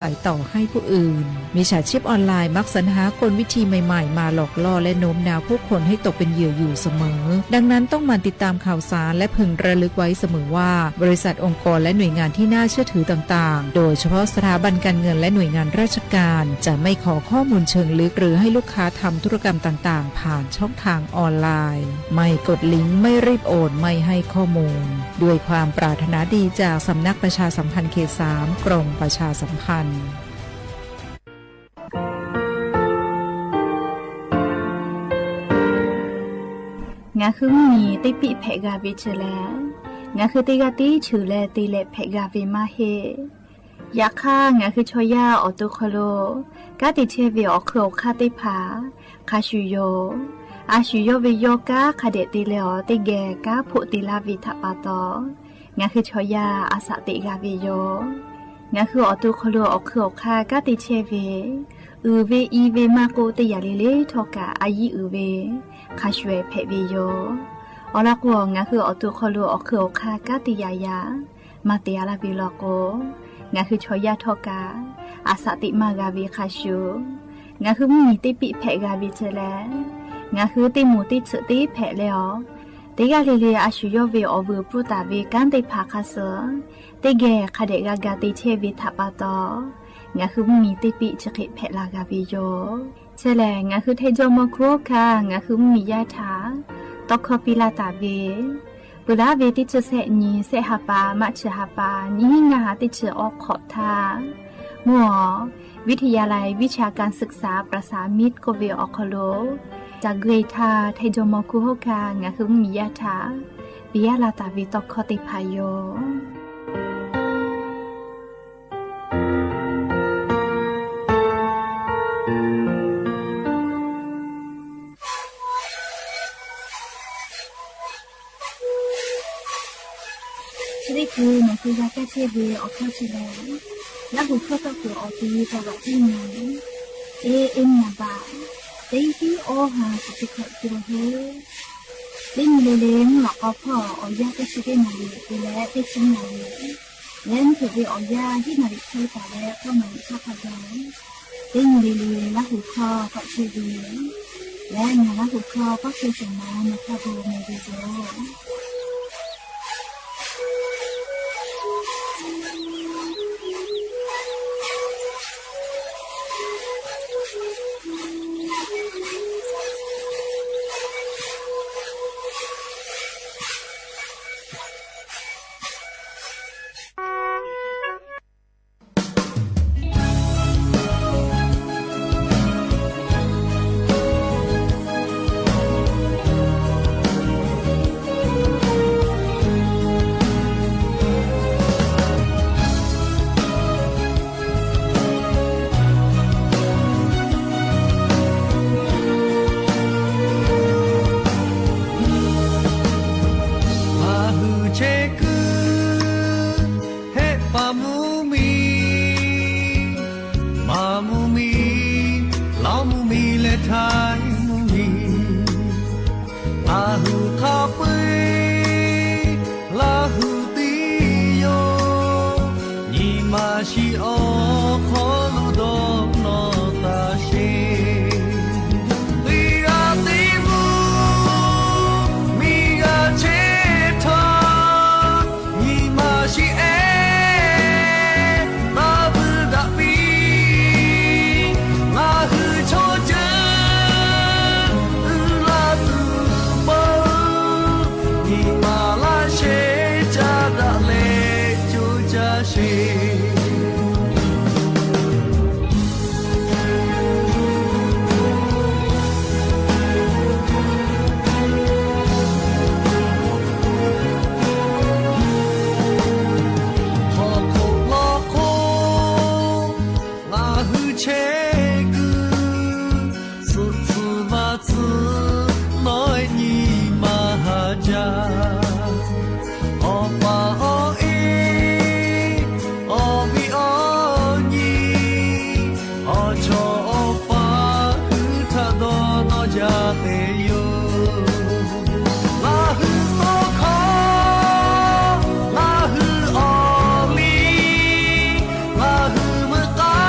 ขายต่อให้ผู้อื่น มิจฉาชีพออนไลน์มักสรรหาคนวิธีใหม่ๆ มาหลอกล่อและโน้มน้าวผู้คนให้ตกเป็นเหยื่ออยู่เสมอ ดังนั้นต้องหมั่นติดตามข่าวสารและพึงระลึกไว้เสมอว่า บริษัท องค์กร และหน่วยงานที่น่าเชื่อถือต่างๆ โดยเฉพาะสถาบันการเงินและหน่วยงานราชการ จะไม่ขอข้อมูลเชิงลึกหรือให้ลูกค้าทำธุรกรรมต่างๆ ผ่านช่องทางออนไลน์ ไม่กดลิงก์ ไม่รีบโอน ไม่ให้ข้อมูล ด้วยความปรารถนาดีจากสำนักประชาสัมพันธ์เขตสาม กรมประชาสัมพันธ์ Ngaˬ hui mvuhˇ miˬ teˇ piˆ hpehꞈ g'a ve chi lehˬ, ngaˬ hui teˇ g'aˇ tiˉ cheuˬ leh te leh hpehꞈ g'a ve maˇ heˆ. Yaꞈ hk'aˇ, ngaˬ hui chaw yaˇ awˬ to hk'aw lo kanˉ te chehˇ ve awˬ hk'eun awˬ hk'aˇ teˇ hpaˍ hk'a shuˍ yoˬ. A shu yawˇ ve yawˇ kanˉ hk'a dehꞈ te leh awˬ teˇ geh kanˉ hpoˆ te laˇ ve htaꞈ pa taw, ngaˬ hui chaw yaˇ a shaꞈ teꞈ g'a ve yoˬ. Ngaˬ hui awˬ to hk'aw lo awˬ hk'eun awˬ hk'aˇ kanˉ te chehˇ ve, uiˍ ve i ve maˇ k'oˆ, teˇ yanˇ le le htawˇ kaꞈ a yiˉ uiˍ ve hk'a shuˍ hpehꞈ ve yoˬ. Awˬ lawn k'o, ngaˬ hui awˬ to hk'aw lo awˬ hk'eun awˬ hk'aˇ kanˉ te yaꞈ yaꞈ maˇ te a laˇ ve law k'o, ngaˬ hui chaw yaˇ htawˇ kaꞈ a shaꞈ teꞈ maˇ g'a ve hk'a shuˍ, ngaˬ hui mvuhˇ miˬ teˇ piˆ hpehꞈ g'a ve chi lehˬ, ngaˬ hui teˇ moˍ teˇ tsuhꞈ teˇ hpehꞈ leh awˬ, teˇ g'aˇ le le a shu yawˇ ve awˬ vuiˬ pfuhˇ taˍ ve kanˉ teˇ hpaˍ hk'a suh teˇ geh hk'a dehꞈ g'a ga te chehˇ ve htaꞈ pa taw, ngaˬ hui mvuhˇ miˬ teˇ piˆ chi hk'e hpehꞈ la g'a ve yoˬ. Chi lehˬ, ngaˬ hui Htaiˇ jawˇ mawˇ hkuˇ hawˉ hkanˇ ngaˬ hui mvuhˇ miˬ yaˇ htaꞈ tawˇ hkawˇ piˇ laˇ taˍ ve, peuˬ laˇ ve teˇ chi sehˆ nyi, sehˆ ha pa, March ha pa, nyiˇ hinˉ ngaˇ ha teˇ chi awˬ hk'awꞈ htaˇ, mvuhˇ awˬ วิทยาลัยวิชาการศึกษาประสานมิตร k'oˆ ve awˬ hk'aw lo ca gui htaˇ, Htaiˇ jawˇ mawˇ hkuˇ hawˉ hkanˇ ngaˬ hui mvuhˇ miˬ yaˇ htaꞈ piˇ laˇ taˍ ve tawˇ hkawˇ teˇ hpaˍ yoˬ. Chi teˇ hkui nawˬ hui g'a kaˇ chehˇ ve awˬ hkawˇ chi lehˬ, Laˇ huˍ hkawˇ tawˇ kuiˬ awˬ ti taw g'aꞈ tiˉ nyi, e e nyi a baꞈ, teˇ hiˉ awˇ ha suhˍ teˇ hkawꞈ te la hoˉ. Teˇ nyi le le mvuhˇ lawꞈ k'aw hpawˇ awˬ yanˇ teˇ chi teˇ naˍ riˍ te leh teˇ chi naˍ riˍ, leh mvuhˇ hpeuꞈ ve awˬ yanˇ hiˉ naˍ riˍ hk'e taˍ leh k'awˇ naˍ riˍ hk'aˇ hk'a gaˬ, teˇ nyi le le Laˇ huˍ hkawˇ k'awꞈ chehˇ ve, leh ngaˬ Laˇ huˍ hkawˇ k'awˇ chehˇ shawˍ ma nawˬ htaˇ bon meh ve yoˬ. Ngaˬ hui chehˇ kuiˬ hehˆ paˍ mvuhˇ miˬ, maˍ mvuhˇ miˬ, Laˇ mvuhˇ miˬ leh Htaiˇ mvuhˇ miˬ, ngaˬ hui hk'a peu-eˬ Laˇ hui tiˉ yoˬ. Nyi ma shiˍ awˬ hk'aw lo dawˇ nawˬ taˇ sheˍ. Teˇ g'aˇ teˇ mvuhˇ miˬ g'a chehˇ htaˇ, nyi ma shiˍ ehˉ taˇ vuiˬ daꞈ piˇ. Ngaˬ hui chaw ceuˬ uiˍ la tuˬ peuˬ, nyi ma laˇ shehˍ caˇ daꞈ leh co caˇ sheˍ. Hk'aw hk'oˆ law hk'oˆ ngaˬ hui chehˇ kuiˬ, suhˍ tcuhˍ vaˇ tcuhˍ nawˉ nyi ma haˍ jaˇ. Awˬ pa awˬ e, awˬ viˉ awˬ nyi, awˬ chawˇ awˬ paˍ hui htaꞈ dawˇ nawˉ jaˇ te yoˬ. Ngaˬ hui tawˇ hkawˇ, ngaˬ hui awˬ liˇ, ngaˬ hui meuꞈ k'aˇ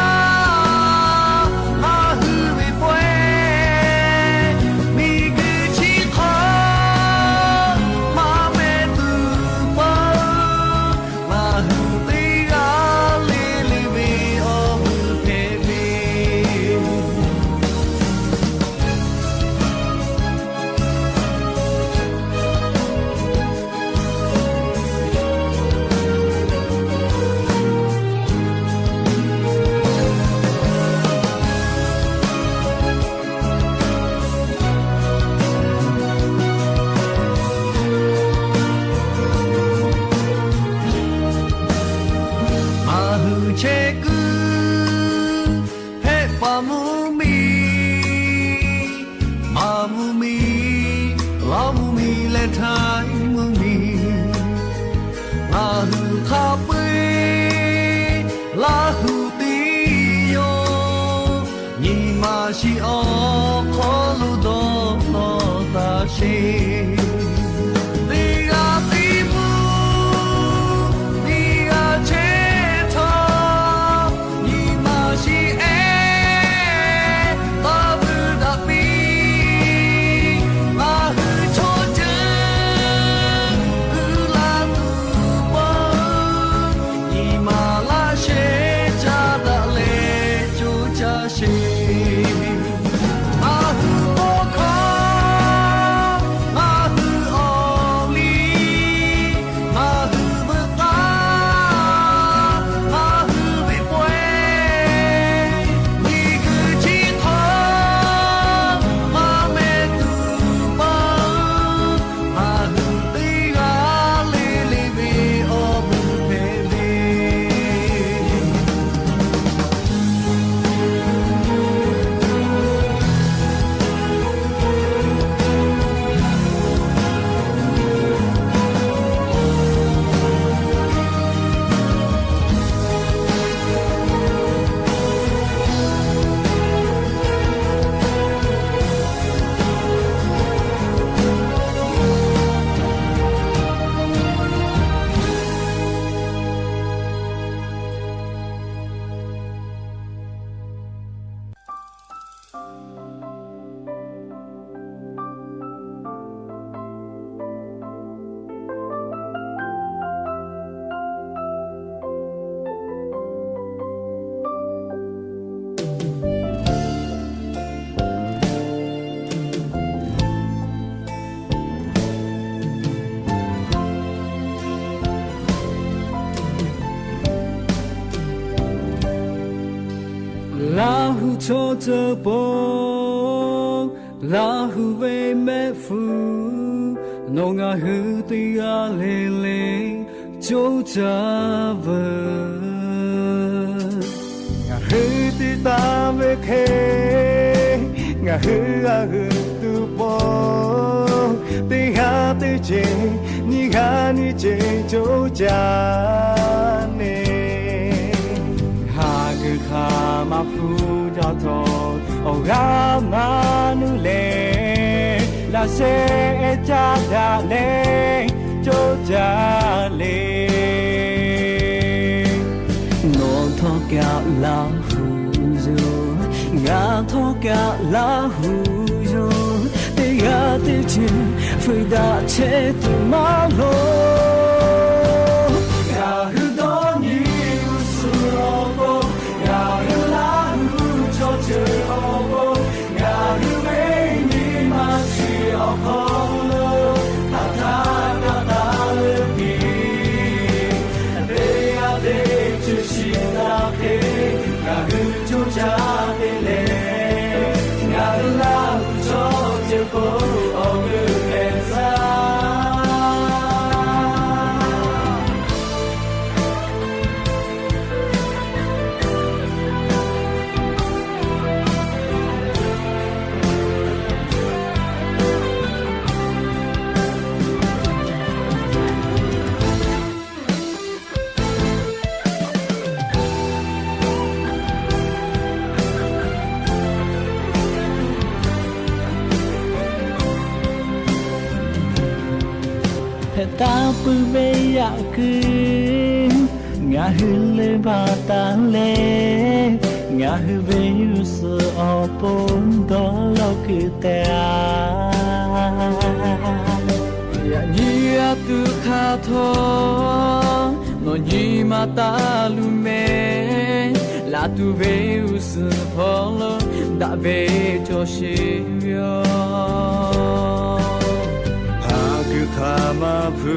chi awˬ hk'aw lo dawˇ nawˬ taˇ sheˍ. Teˇ g'aˇ teˇ mvuhˇ, teˇ g'aˇ chehˇ htaˇ, nyi ma shiˍ ehˉ taˇ vuiˬ daꞈ piˇ. Ngaˬ hui chaw ceuˬ uiˍ la tuˬ pawˆ, nyi ma laˇ shehˍ caˇ daꞈ leh coˇ caˇ sheˍ. Ngaˬ hui tawˇ hkawˇ, ngaˬ hui awˬ liˇ, ngaˬ hui veuꞈ k'aˇ, ngaˬ hui ve pawehˇ, miˬguiˬ chi hk'aw maˇ meh tuˬ pawˆ, ngaˬ hui teˇ g'aˇ le le ve awˬ vuiˬ hpehꞈ ve. Laˇ hu chaw ceuˬ pon, Laˇ hu ve mehˆ hpfuhˇ, nawˬ ngaˬ hui teˇ g'aˇ le le coˇ caˇ veuˬ. Ngaˬ hui te taˍ ve hk'e, ngaˬ hui g'a hui tuˬ pon, teˇ g'aˇ teˇ ceuˬ, nyiˇ g'aˇ nyiˇ ceuˬ coˇ caˇ neˇ. Haꞈ kuiˬ hk'aˬ ma hpu jaˇ htawˇ, awˬ g'aˇ maˇ nuˇ leh, laꞈ sheh ehˉ caˇ daꞈ leh coˇ caˇ le. Nawˬ htawˇ kaꞈ Laˇ hu yoˬ, ngaˬ htawˇ kaꞈ Laˇ hu yoˬ. Teˇ g'aˇ teˇ ceuˬ fuiˍ daꞈ chehˇ tuˬ maˇ loˍ. Ngaˬ hui dawˇ nyi g'uˇ suhˍ awˬ pon, ngaˬ hui Laˇ hu chaw ceuˬ awˬ pon, ngaˬ hui ve nyi ma shiˍ awˬ hk'aw lo htaꞈ htaˇ kaꞈ taˍ leuˉ piˇ. Teˇ g'aˇ teˇ ceuˬ shiˍ taˍ hk'e, ngaˬ hui coˇ caˇ te leh, ngaˬ hui Laˇ hu chaw ceuˬ k'o awˬ g'euˆ hpehꞈ shaˍ. Hpehꞈ taˍ peuˬ ve yaꞈ kuiˬ, ngaˬ hui leuˆ baˬ taˍ leh, ngaˬ hui ve g'uˇ suhˍ awˬ pon dawˇ law kuiˬ tehꞈ a. Yaꞈ nyi a tuꞈ hk'aˇ htawˇ, nawˬ nyi ma taˍ luˬ mehˍ. Laˬ tuˬ ve g'uˇ suhˍ hpawˇ lo daꞈ ve cawˬ sheˍ ve yoˬ. Haꞈ kuiˬ hk'aˬ ma hpu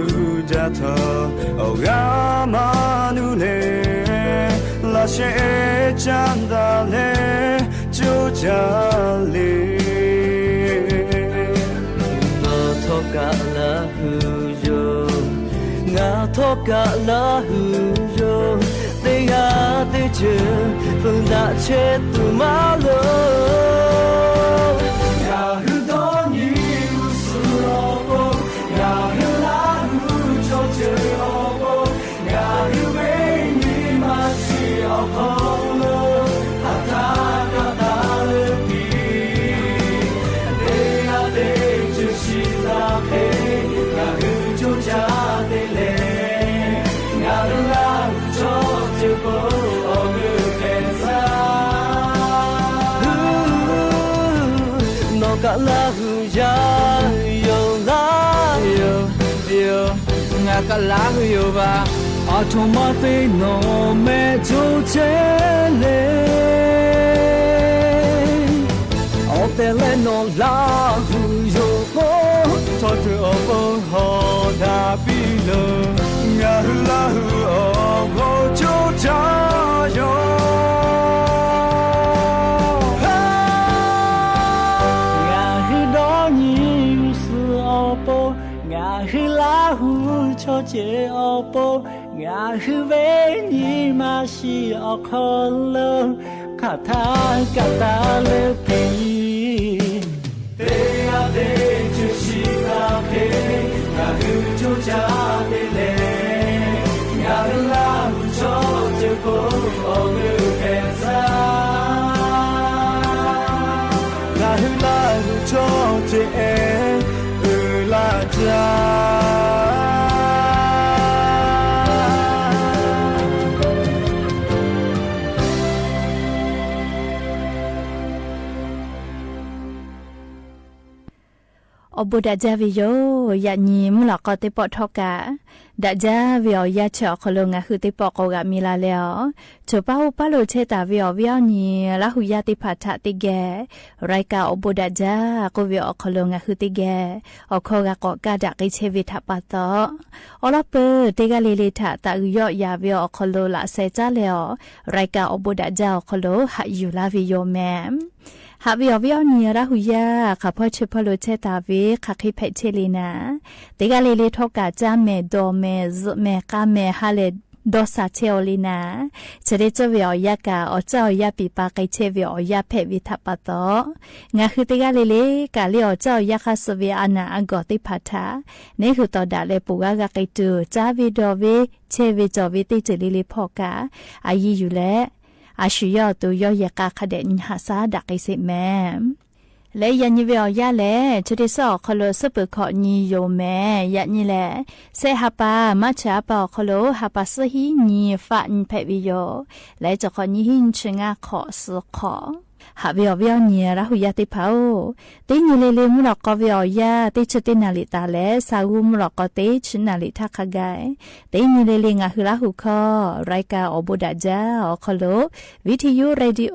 jaˇ htawˇ, awˬ g'aˇ maˇ nuˇ leh, laꞈ sheh ehˉ caˇ daꞈ leh coˇ caˇ le. Nawˬ htawˇ kaꞈ Laˇ hu yoˬ, ngaˬ htawˇ kaꞈ Laˇ hu yoˬ. Teˇ g'aˇ teˇ ceuˬ fuiˍ daꞈ chehˇ tuˬ maˇ loˍ. Ngaˬ hui dawˇ nyi g'uˇ suhˍ awˬ pon, ngaˬ hui Laˇ hu chaw ceuˬ awˬ pon, ngaˬ hui ve nyi ma shiˍ awˬ hk'aw lo htaꞈ htaˇ kaꞈ taˍ leuˉ piˇ. Kaꞈ laˇ hui yaˇ yoˬ laˇ yoˬ, ngaˬ kaꞈ laˇ hui yoˬ vaˬ. Aˬ htoꞈ ma te nawˬ mehˆ co chehˇ le. Awˬ tehˬ leh nawˬ laˇ hui yoˬ k'o, chaw ceuˬ awˬ pon hawˬ daꞈ piˇ loˬ. Ngaˬ hui laˇ hui awˬ g'awˇ coˇ caˇ yoˬ. Ngaˬ hui dawˇ nyi g'uˇ suhˍ awˬ pon, ngaˬ hui laˇ hui chaw ceuˬ awˬ pon, ngaˬ hui ve nyi ma shiˍ awˬ hk'aw lo hk'aˬ htaˇ kaꞈ taˍ leh piˇ. Teˇ g'aˇ teˇ ceuˬ shiˍ taˍ hk'e, ngaˬ hui coˇ caˇ te leh, ngaˬ hui laˇ hui chaw ceuˬ k'o awˬ g'euˆ hpehꞈ tcuh. Ngaˬ hui laˇ hui chaw ceuˬ ehˉ uiˍ laˇ caˇ. Awˬ bon daꞈ jaˇ ve yoˬ. Yaꞈ nyi mvuhˇ lawꞈ k'aw teˇ pawˆ htawˇ kaꞈ, daꞈ jaˇ ve awˬ yanˇ chi awˬ hk'aw lo ngaˬ hui teˇ pawˆ k'awꞈ g'aꞈ mi la leh awˬ, choˬ paˇ hoˇ paˇ lo chehˇ taˍ ve awˬ viˉ awˬ nyi Laˇ huˍ yaˇ teˇ hpaˍ htaꞈ teˇ geh รายการ awˬ bon daꞈ jaˇ k'oˆ ve awˬ hk'aw lo ngaˬ hui teˇ geh awˬ hkawˇ g'a k'awꞈ kaˇ daꞈ k'ai chehˇ ve htaꞈ pa taw, awˬ lawn peuˬ teˇ g'aˇ le le htaꞈ taˍ uiˍ yawˆ yaˍ ve awˬ hk'aw lo laꞈ sheh caˉ leh awˬ, รายการ awˬ bon daꞈ jaˇ awˬ hk'aw lo haꞈ yuˬ laˇ ve yoˬ mehˍ. Haꞈ ve awˬ viˉ awˬ nyi Laˇ huˍ yaˇ hk'aˬ hpawˇ chi hpawˇ lo chehˇ taˍ ve hk'aˬ hk'e hpehꞈ chehˇ le naˍ, teˇ g'aˇ le le htawˇ kaꞈ caˇ mehˍ dawˬ mehˍ zuhꞈ mehˍ k'a mehˍ ha lehˬ dawˇ sha chehˇ aw le naˍ, chi teˇ ceuˬ ve awˬ yanˇ kaꞈ awˬ caˇ awˬ yanˇ piˍ pa k'ai chehˇ ve awˬ yanˇ hpehꞈ ve htaꞈ pa taw, ngaˬ hui teˇ g'aˇ le le kaꞈ le awˬ caˇ awˬ yanˇ hk'aˇ suh ve a naˍ a gawˬ teˇ hpaˍ htaꞈ neˇ hui tawˍ daꞈ leh poˬ g'aˇ g'a k'ai tuˬ, caˇ ve dawˬ ve chehˇ ve cawˬ ve teˇ ceuˬ le le hpawˇ kaꞈ a yiˇ yuˬ leh, a shu yawˇ awˬ to yawˇ yehˬ k'a hk'a dehꞈ nyi haꞈ shaˉ daꞈ k'ai sheˍ mehˍ. Leh yaꞈ nyi ve awˬ yanˇ lehˬ, chi teˇ suhˉ awˬ hk'aw lo suhˉ peuˬ hkawꞈ nyi yoˬ mehˍ. Yaꞈ nyi lehˬ, shehˆ ha pa March ha pa awˬ hk'aw lo ha pa suhˉ hiˉ nyi faˆ nyi hpehꞈ ve yoˬ. Leh cawˬ hk'awꞈ nyi hiˉ nyi chi ngaˇ hk'awꞈ suhˍ hk'awꞈ. Haꞈ ve awˬ viˉ awˬ nyi Laˇ huˍ yaˇ teˇ hpaˍ-oˬ, teˇ nyi le le mvuhˇ lawꞈ k'aw ve awˬ yanˇ teˇ chi teˇ naˍ riˍ taˍ leh, sa g'uˇ mvuhˇ lawꞈ k'aw teˇ chi naˍ riˍ htaˇ hk'a gaˬ, teˇ nyi le le ngaˬ hui Laˇ huˍ hkawˇ รายการ awˬ bon daꞈ jaˇ awˬ hk'aw lo วิทยุ radio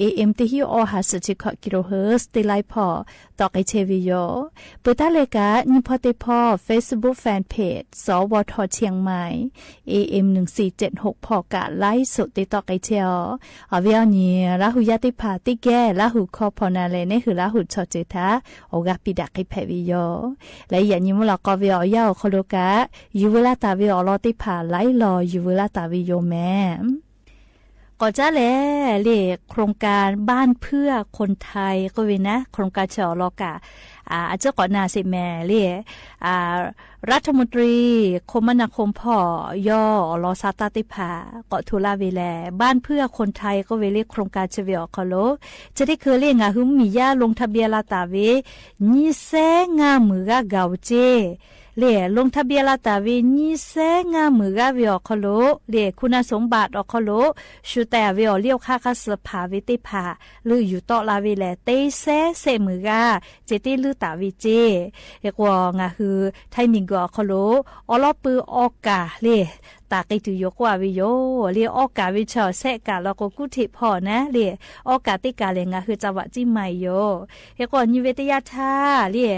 AM teˇ hiˉ awˬ ha suhˍ chi hkawꞈ กิโลเฮิรตซ์ teˇ laiˉ hpawˇ tawˆ k'ai chehˇ ve yoˬ. Peuˬ taˉ leh kaꞈ nyi hpawˇ teˇ hpawˇ Facebook fan page สวท เชียงใหม่ AM หนึ่งสี่เจ็ดหก hpawˇ kaꞈ ไลฟ์สด te tawˆ k'ai chehˇ aw. Awˬ viˉ awˬ nyi Laˇ huˍ yaˇ teˇ hpaˍ teˇ geh Laˇ huˍ hkawˇ hpaw na leh neˇ hui Laˇ huˍ chaw ceuˬ htaꞈ awˬ g'aˇ piˇ daꞈ k'ai hpehꞈ ve yoˬ. Leh yaꞈ nyi mvuhˇ lawꞈ k'aw ve awˬ yanˇ awˬ hk'aw lo kaꞈ, yuˬ veu laˇ taˍ ve awˬ lawn teˇ hpaˍ laiˉ law yuˬ veu laˇ taˍ ve yoˬ mehˍ. K'awꞈ caˉ leh le, โครงการบ้านเพื่อคนไทย k'oˆ ve naˉ, โครงการ chi awˬ lawn kaꞈ a ciˉ k'awꞈ na sheˍ mehˍ le. รัฐมนตรีคมนาคม hpawˇ yawˇ awˬ lawn sha taˇ teˇ hpaˍ k'awꞈ hto laˇ ve lehˬ, บ้านเพื่อคนไทย k'oˆ ve le โครงการ chi ve awˬ hk'aw lo, chi teˇ hkui le ngaˬ hui mvuhˇ miˬ yaˇ ลงทะเบียน la taˍ ve nyiˇ sehˉ ngaˇ meunˍ g'aˇ gaˬ-oˬ ceˇ. Le ลงทะเบียน la taˍ ve nyiˇ sehˉ ngaˇ meunˍ g'aˇ ve awˬ hk'aw lo le คุณสมบัติ awˬ hk'aw lo shu teh ve awˬ liˇ awˬ hk'aˇ hk'aˇ suh hpaˍ ve teˇ hpaˍ leuˆ yuˬ tawˆ la ve lehˬ, teˇ sehˉ sehˆ meunˍ g'aˇ ceh tiˉ leuˆ taˍ ve ceˇ. Hk'e k'o, ngaˬ hui Htaiˇ miˬguiˬ awˬ hk'aw lo awˉ lawˉ pui awˬ kaˍ le taˍ k'ai tuˬ yoˬ k'oˆ a ve yoˬ. Le awˬ kaˍ ve chaw sehˆ kaˍ law k'o, kuˉ hteꞈ hpawˇ naˉ le, awˬ kaˍ teˇ kaˍ lehˬ ngaˬ hui จังหวัดเชียงใหม่ yoˬ. Hk'e k'o, nyi ve teˇ yanˇ htaˇ le,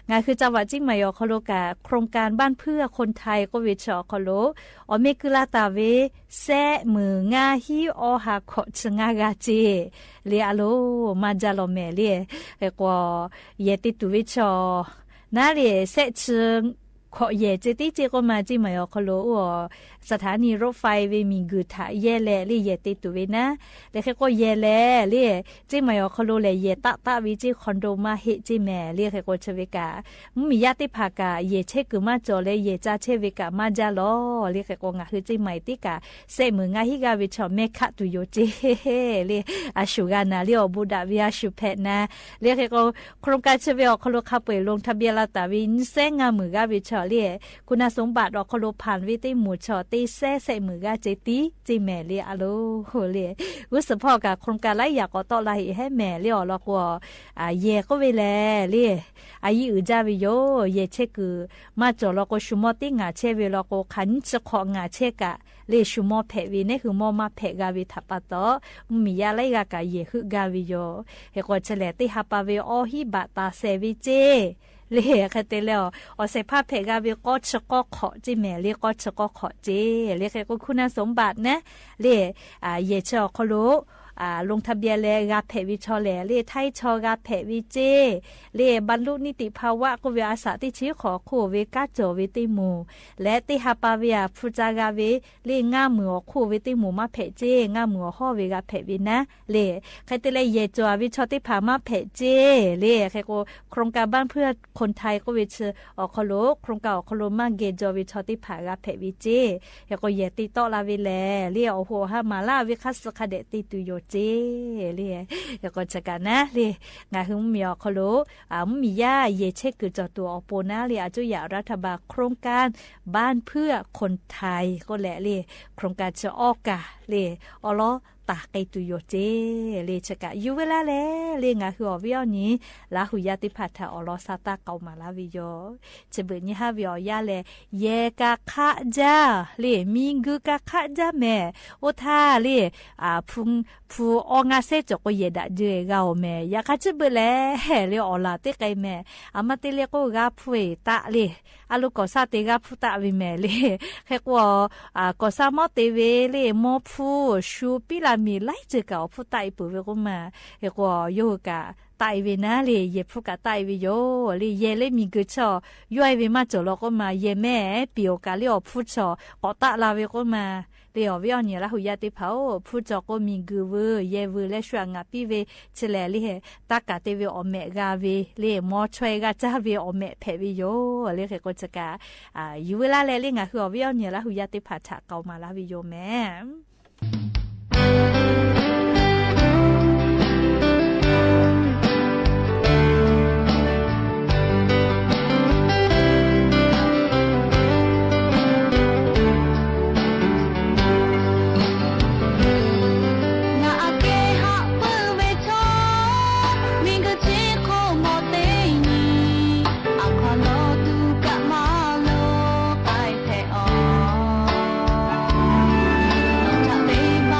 ngaˬ hui จังหวัดเชียงใหม่ awˬ hk'aw lo kaꞈ โครงการบ้านเพื่อคนไทย k'oˆ ve chi awˬ hk'aw lo awˬ meh keu la taˍ ve sehˆ meunˍ ngaˇ hiˉ awˬ ha hkawꞈ chi ngaˇ g'aˇ ceˇ. Le a loˬ, maˇ jaˇ lawˬ mehˍ le. Hk'e k'o, yehˬ te tuˬ ve chaw naˉ le, sehˆ chi hkawꞈ yehˬ ceh tiˉ ceˇ k'oˆ ma, เชียงใหม่ awˬ hk'aw lo สถานีรถไฟ ve miˬguiˬ htaꞈ yehˇ leh le yehˬ te tuˬ ve naˉ. Le hk'e k'o, yehˬ lehˬ le เชียงใหม่ awˬ hk'aw lo lehˬ yehˬ taˆ taˆ ve ceˇ, คอนโด maˇ heˆ ceˇ mehˍ le. Hk'e k'o, chi ve kaꞈ mvuhˇ miˬ yaˇ teˇ hpaˍ kaꞈ yehˬ chehˇ kuiˬ maˇ cawˬ leh yehˬ ca chehˇ ve kaꞈ maˇ jaˇ lawˬ. Le hk'e k'o, ngaˬ hui เชียงใหม่ teˇ kaꞈ sehˆ meunˍ ngaˇ hiˉ g'aˇ ve chaw meh hkaˆ tuˬ yoˬ ceˇ le. A shu g'a naˍ le, awˬ bon daꞈ ve a shu hpehꞈ na. Le hk'e k'o, โครงการ chi ve awˬ hk'aw lo hk'a peu-eˬ ลงทะเบียน la taˍ ve nyiˇ sehˉ ngaˇ meunˍ g'aˇ ve chaw le คุณสมบัติ awˬ hk'aw lo hpanˍ ve teˇ moˍ chaw te sehˉ sehˆ muiˬ g'aˇ ce tiˉ ce mehˍ le a lo le. G'uˇ suhˍ hpawˇ kaꞈ โครงการ laiˉ yaꞈ k'awꞈ tawˆ la heꞈ hehˉ mehˍ le awˬ lawn k'o, yehˬ k'oˆ ve lehˬ le, a yiˇ uiˍ jaˇ ve yoˬ. Yehˬ chehˇ kuiˬ maˇ cawˬ lawn k'o, shu mawˇ teˇ ngaˬ chehˇ ve lawn k'o, hk'aˬ nyiˇ chi hk'awꞈ ngaˬ chehˇ kaꞈ le, shu mawˇ hpehꞈ ve nehˉ hui mawˇ maˇ hpehꞈ g'a ve htaꞈ pa taw, mvuhˇmiˬ yaˇ laiˉ g'aˇ kaꞈ yehˬ heuˆ gaˇ ve yoˬ. Hk'e k'o chi lehˬ, teˇ ha pa ve awˇ hiˉ baꞈ taˍ sehˍ ve ce le. Hk'e te leh, awˬ shehˍ hpaˇ hpehꞈ g'a ve k'awˇ chi k'awˇ h'awꞈ ce mehˍ le, k'awˇ chi k'awˇ h'awꞈ ce le. Hk'e k'o คุณสมบัติ naˉ le, yehˬ chi awˬ hk'aw lo ลงทะเบียน leh g'a hpehꞈ ve chaw lehˬ le, htaiˇ chaw g'a hpehꞈ ve ce le, บรรลุนิติภาวะ k'oˆ ve a shaꞈ teˇ chi hk'awꞈ awˬ hk'oˆ ve kanˉ cawˬ ve teˇ moˍ leh, teˇ ha pa ve a hpu ca g'a ve le, ngaˇ meunˍ awˬ hk'oˆ ve teˇ moˍ maˇ hpehꞈ ce, ngaˇ meunˍ awˬ hawˇ ve g'a hpehꞈ ve naˉ le. Hk'e te leh, yehˬ cawˬ ve chaw teˇ hpaˍ maˇ hpehꞈ ce le. Hk'e k'o โครงการ บ้านเพื่อคนไทย k'oˆ ve chi awˬ hk'aw lo, โครงการ awˬ hk'aw lo maˇ geh jaw ve chaw teˇ hpaˍ g'a hpehꞈ ve ce. Hk'e k'o yehˬ te tawˆ la ve lehˬ le, awˬ hoꞈ awˬ ha maˍ laˇ ve hk'aˇ suh hk'a dehꞈ te tuˬ yoˬ ce le. Hk'e k'o chi kaꞈ naˉ le, ngaˬ hui mvuhˇmiˬ awˬ hk'aw lo, mvuhˇmiˬ yaˇ yehˬ chehˇ kuiˬ cawˬ tuˬ awˬ pon naˉ le, a cuˇ yaꞈ รัฐบาล โครงการ บ้านเพื่อคนไทย k'oˆ leh le, โครงการ chi awˇ kaˬ le, awˉ lawˉ taˍ k'ai tuˬ yoˬ ce le. Chi kaꞈ yuˬ ve laˇ leh le, ngaˬ hui awˬ viˉ awˬ nyi Laˇ hu yaˇ teˇ hpaˍ htaꞈ awˬ lawn sha taˇ k'aoˍ maˍ laˇ ve yoˬ. Chi beuꞈ nyi haˉ ve awˬ yanˇ lehˬ, yehˬ kaꞈ hk'aˆ jaˇ le, miˬguiˬ kaꞈ hk'aˆ jaˇ mehˍ. Oˇ htaˇ le, hpu awˇ ngaˇ sehˉ cawˬ k'o, yehˬ daꞈ jeu g'a awˬ mehˍ. Yaꞈ hk'aˇ chi beuꞈ lehˬ le, awˬ laˬ teˇ k'ai mehˍ. A ma te leh k'o, g'a hpu eˬ taˆ le, a lo ก่อสร้าง te g'a hpu taˆ ve mehˍ le. Hk'e k'o, ก่อสร้าง mawˇ te ve le, mawˇ hpu shu piˉ la miˬ laiˉ ceuˬ kaꞈ awˬ hpu taˆ e peuˬ ve k'oˆ ma. Hk'e k'o, yawˇ hui kaꞈ taˆ e ve naˉ le, yehˬ hpu kaꞈ taˆ e ve yoˬ le. Yehˬ le miˬguiˬ chaw yawˇ e ve maˇ cawˬ law k'oˆ ma, yehˬ mehˍ piˍ awˬ kaꞈ le awˬ hpu chaw k'awꞈ taˆ la ve k'oˆ ma. Le awˬ viˉ awˬ nyi Laˇ hu yaˇ teˇ hpaˍ-oˬ, hpu chaw k'o miˬguiˬ veuˬ, yehˬ veuˬ leh shu aꞈ ngaˬ piˇ ve, chi lehˬ le, taˇ kaˍ te ve awˬ mehꞈ g'a ve le, mawˇ chaweh g'a caˇ ve awˬ mehꞈ hpehꞈ ve yoˬ le. Hk'e k'o chi kaꞈ yuˬ ve laˇ leh le, ngaˬ hui awˬ viˉ awˬ nyi Laˇ hu yaˇ teˇ hpaˍ htaꞈ k'aoˍ maˍ laˇ ve yoˬ mehˍ. Ngaˬ aꞈ kehˉ haˆ peuˬ ve chaw, miˬguiˬ chi hk'oˆ mawˬ teˇ nyi, aˬ hk'aw lo tuˬ kaꞈ maˇ lo k'ai hpehꞈ awˬ. Chaꞈ teˇ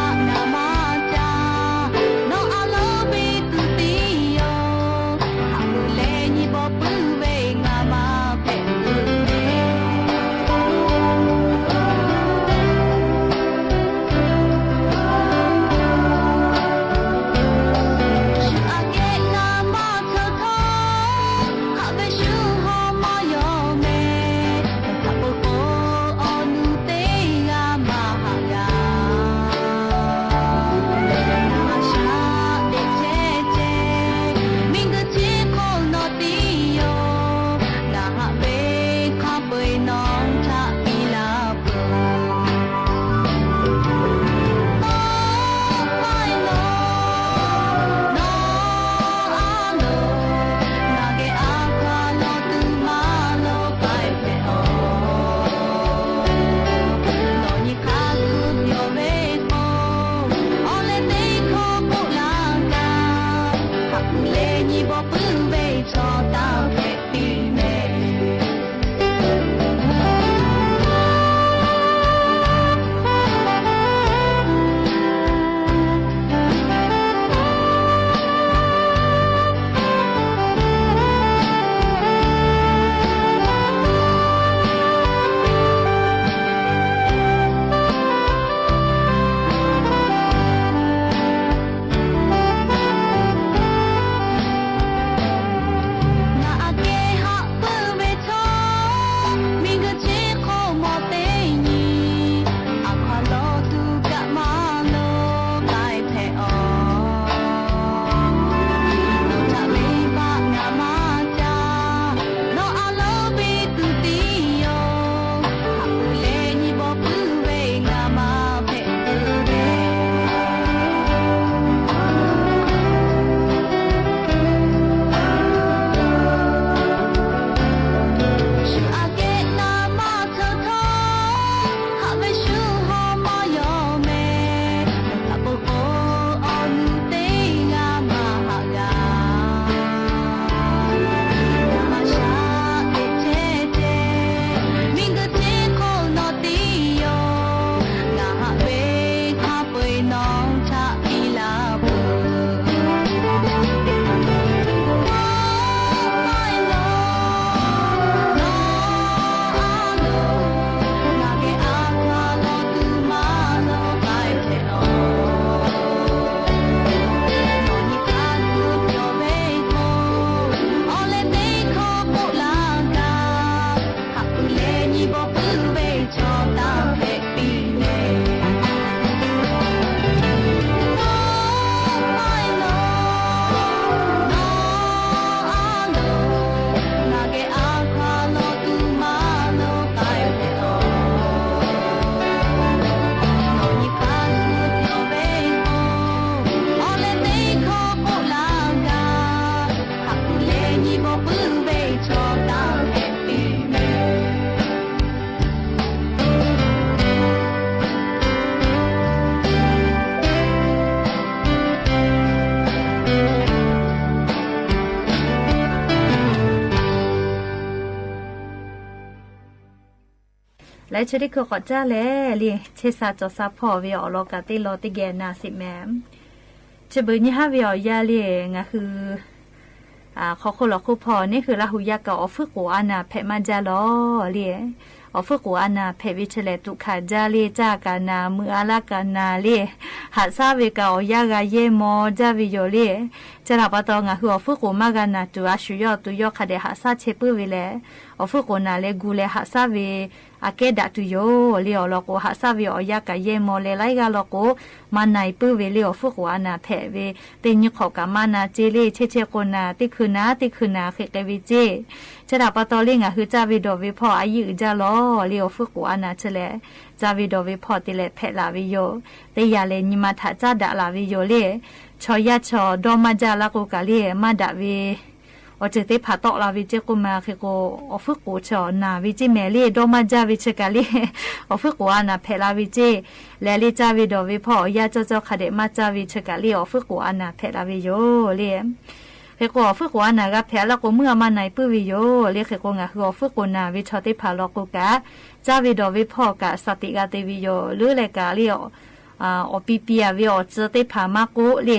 Chi teˇ hkui k'awꞈ caˇ leh le, chehˇ sha cawˬ sha hpawˇ ve awˬ lawn kaꞈ teˇ lawn teˇ geh na sheˍ mehˍ. Chi beuꞈ nyi haˉ ve awˬ yanˇ le, ngaˬ hui hk'aw hk'oˆ lawˬ hk'oˆ hpawˇ neˇ hui Laˇ huˍ yaˇ kaꞈ awˬ fuiˉ k'oˍ a naˍ hpehꞈ maˇ jaˇ lawˬ le. Awˬ fuiˉ k'oˍ a naˍ hpehꞈ ve chi lehˬ, tuꞈ hkanˍ jaˇ le, caˇ kaꞈ naˍ, meuꞈ a laˇ kaꞈ naˍ le, haꞈ shaˉ ve kaꞈ awˬ yanˇ g'a yehˇ maw jaˇ ve yoˬ le. Chi htaꞈ pa taw, ngaˬ hui awˬ fuiˉ k'oˍ maˇ g'a naˍ tuˬ, a shu yawˇ awˬ to yawˇ hk'a dehꞈ haꞈ shaˉ chehˇ puiˉ ve lehˬ, awˬ fuiˉ k'oˍ naˍ leh gu leh haꞈ shaˉ ve aꞈ kehˉ daꞈ tuˬ yoˬ le. Awˬ lawn k'o, haꞈ shaˉ ve awˬ yanˇ kaꞈ yehˇ maw leh laiˉ g'aˇ law k'o, maˇ na e puiˉ ve le. Awˬ fuiˉ k'oˍ a naˍ hpehꞈ ve teˇ nyi hk'awꞈ kaꞈ maˇ na ce le. Chehˇ chehˇ k'o naˍ, teˇ hkui naˍ, teˇ hkui naˍ hk'e k'ai ve ceˇ. Chi htaꞈ pa taw le, ngaˬ hui caˇ ve dawˬ ve hpawˇ a yiˇ uiˍ jaˇ lawˬ le. Awˬ fuiˉ k'oˍ a naˍ chi lehˬ, caˇ ve dawˬ ve hpawˇ te leh hpehꞈ laˬ ve yoˬ. Teˇ yanˇ lehˬ, nyi ma htaꞈ caˉ daꞈ laˬ ve yoˬ le. Chaw yaˇ chaw dawˇ maˇ jaˇ laˇ k'o kaꞈ le, maˇ daꞈ ve awˬ ceuˬ teˇ hpaˍ tawˆ la ve ceˇ k'oˆ ma hk'e k'o, awˬ fuiˉ k'oˍ chi awˬ naˍ ve ceˇ mehˍ le. Dawˇ maˇ jaˇ ve chi kaꞈ le, awˬ fuiˉ k'oˍ a naˍ hpehꞈ la ve ceˇ. Lehˬ le, caˇ ve dawˬ ve hpawˇ awˬ yanˇ cawˇ cawˇ hk'a dehꞈ maˇ caˇ ve chi kaꞈ le, awˬ fuiˉ k'oˍ a naˍ hpehꞈ la ve yoˬ le. Hk'e k'o, awˬ fuiˉ k'oˍ a naˍ g'a hpehꞈ laˇ k'o, meuˇ a maˇ na e puiˉ ve yoˬ le. Hk'e k'o, ngaˬ hui awˬ fuiˉ k'oˍ naˍ ve chaw teˇ hpaˍ law k'o kaꞈ, caˇ ve dawˬ ve hpawˇ kaꞈ shaˍ tiꞈ g'a te ve yoˬ. Leuˉ leh kaꞈ le, awˬ pi pi a ve awˬ tcuh teˇ hpaˍ maˇ k'oˆ le,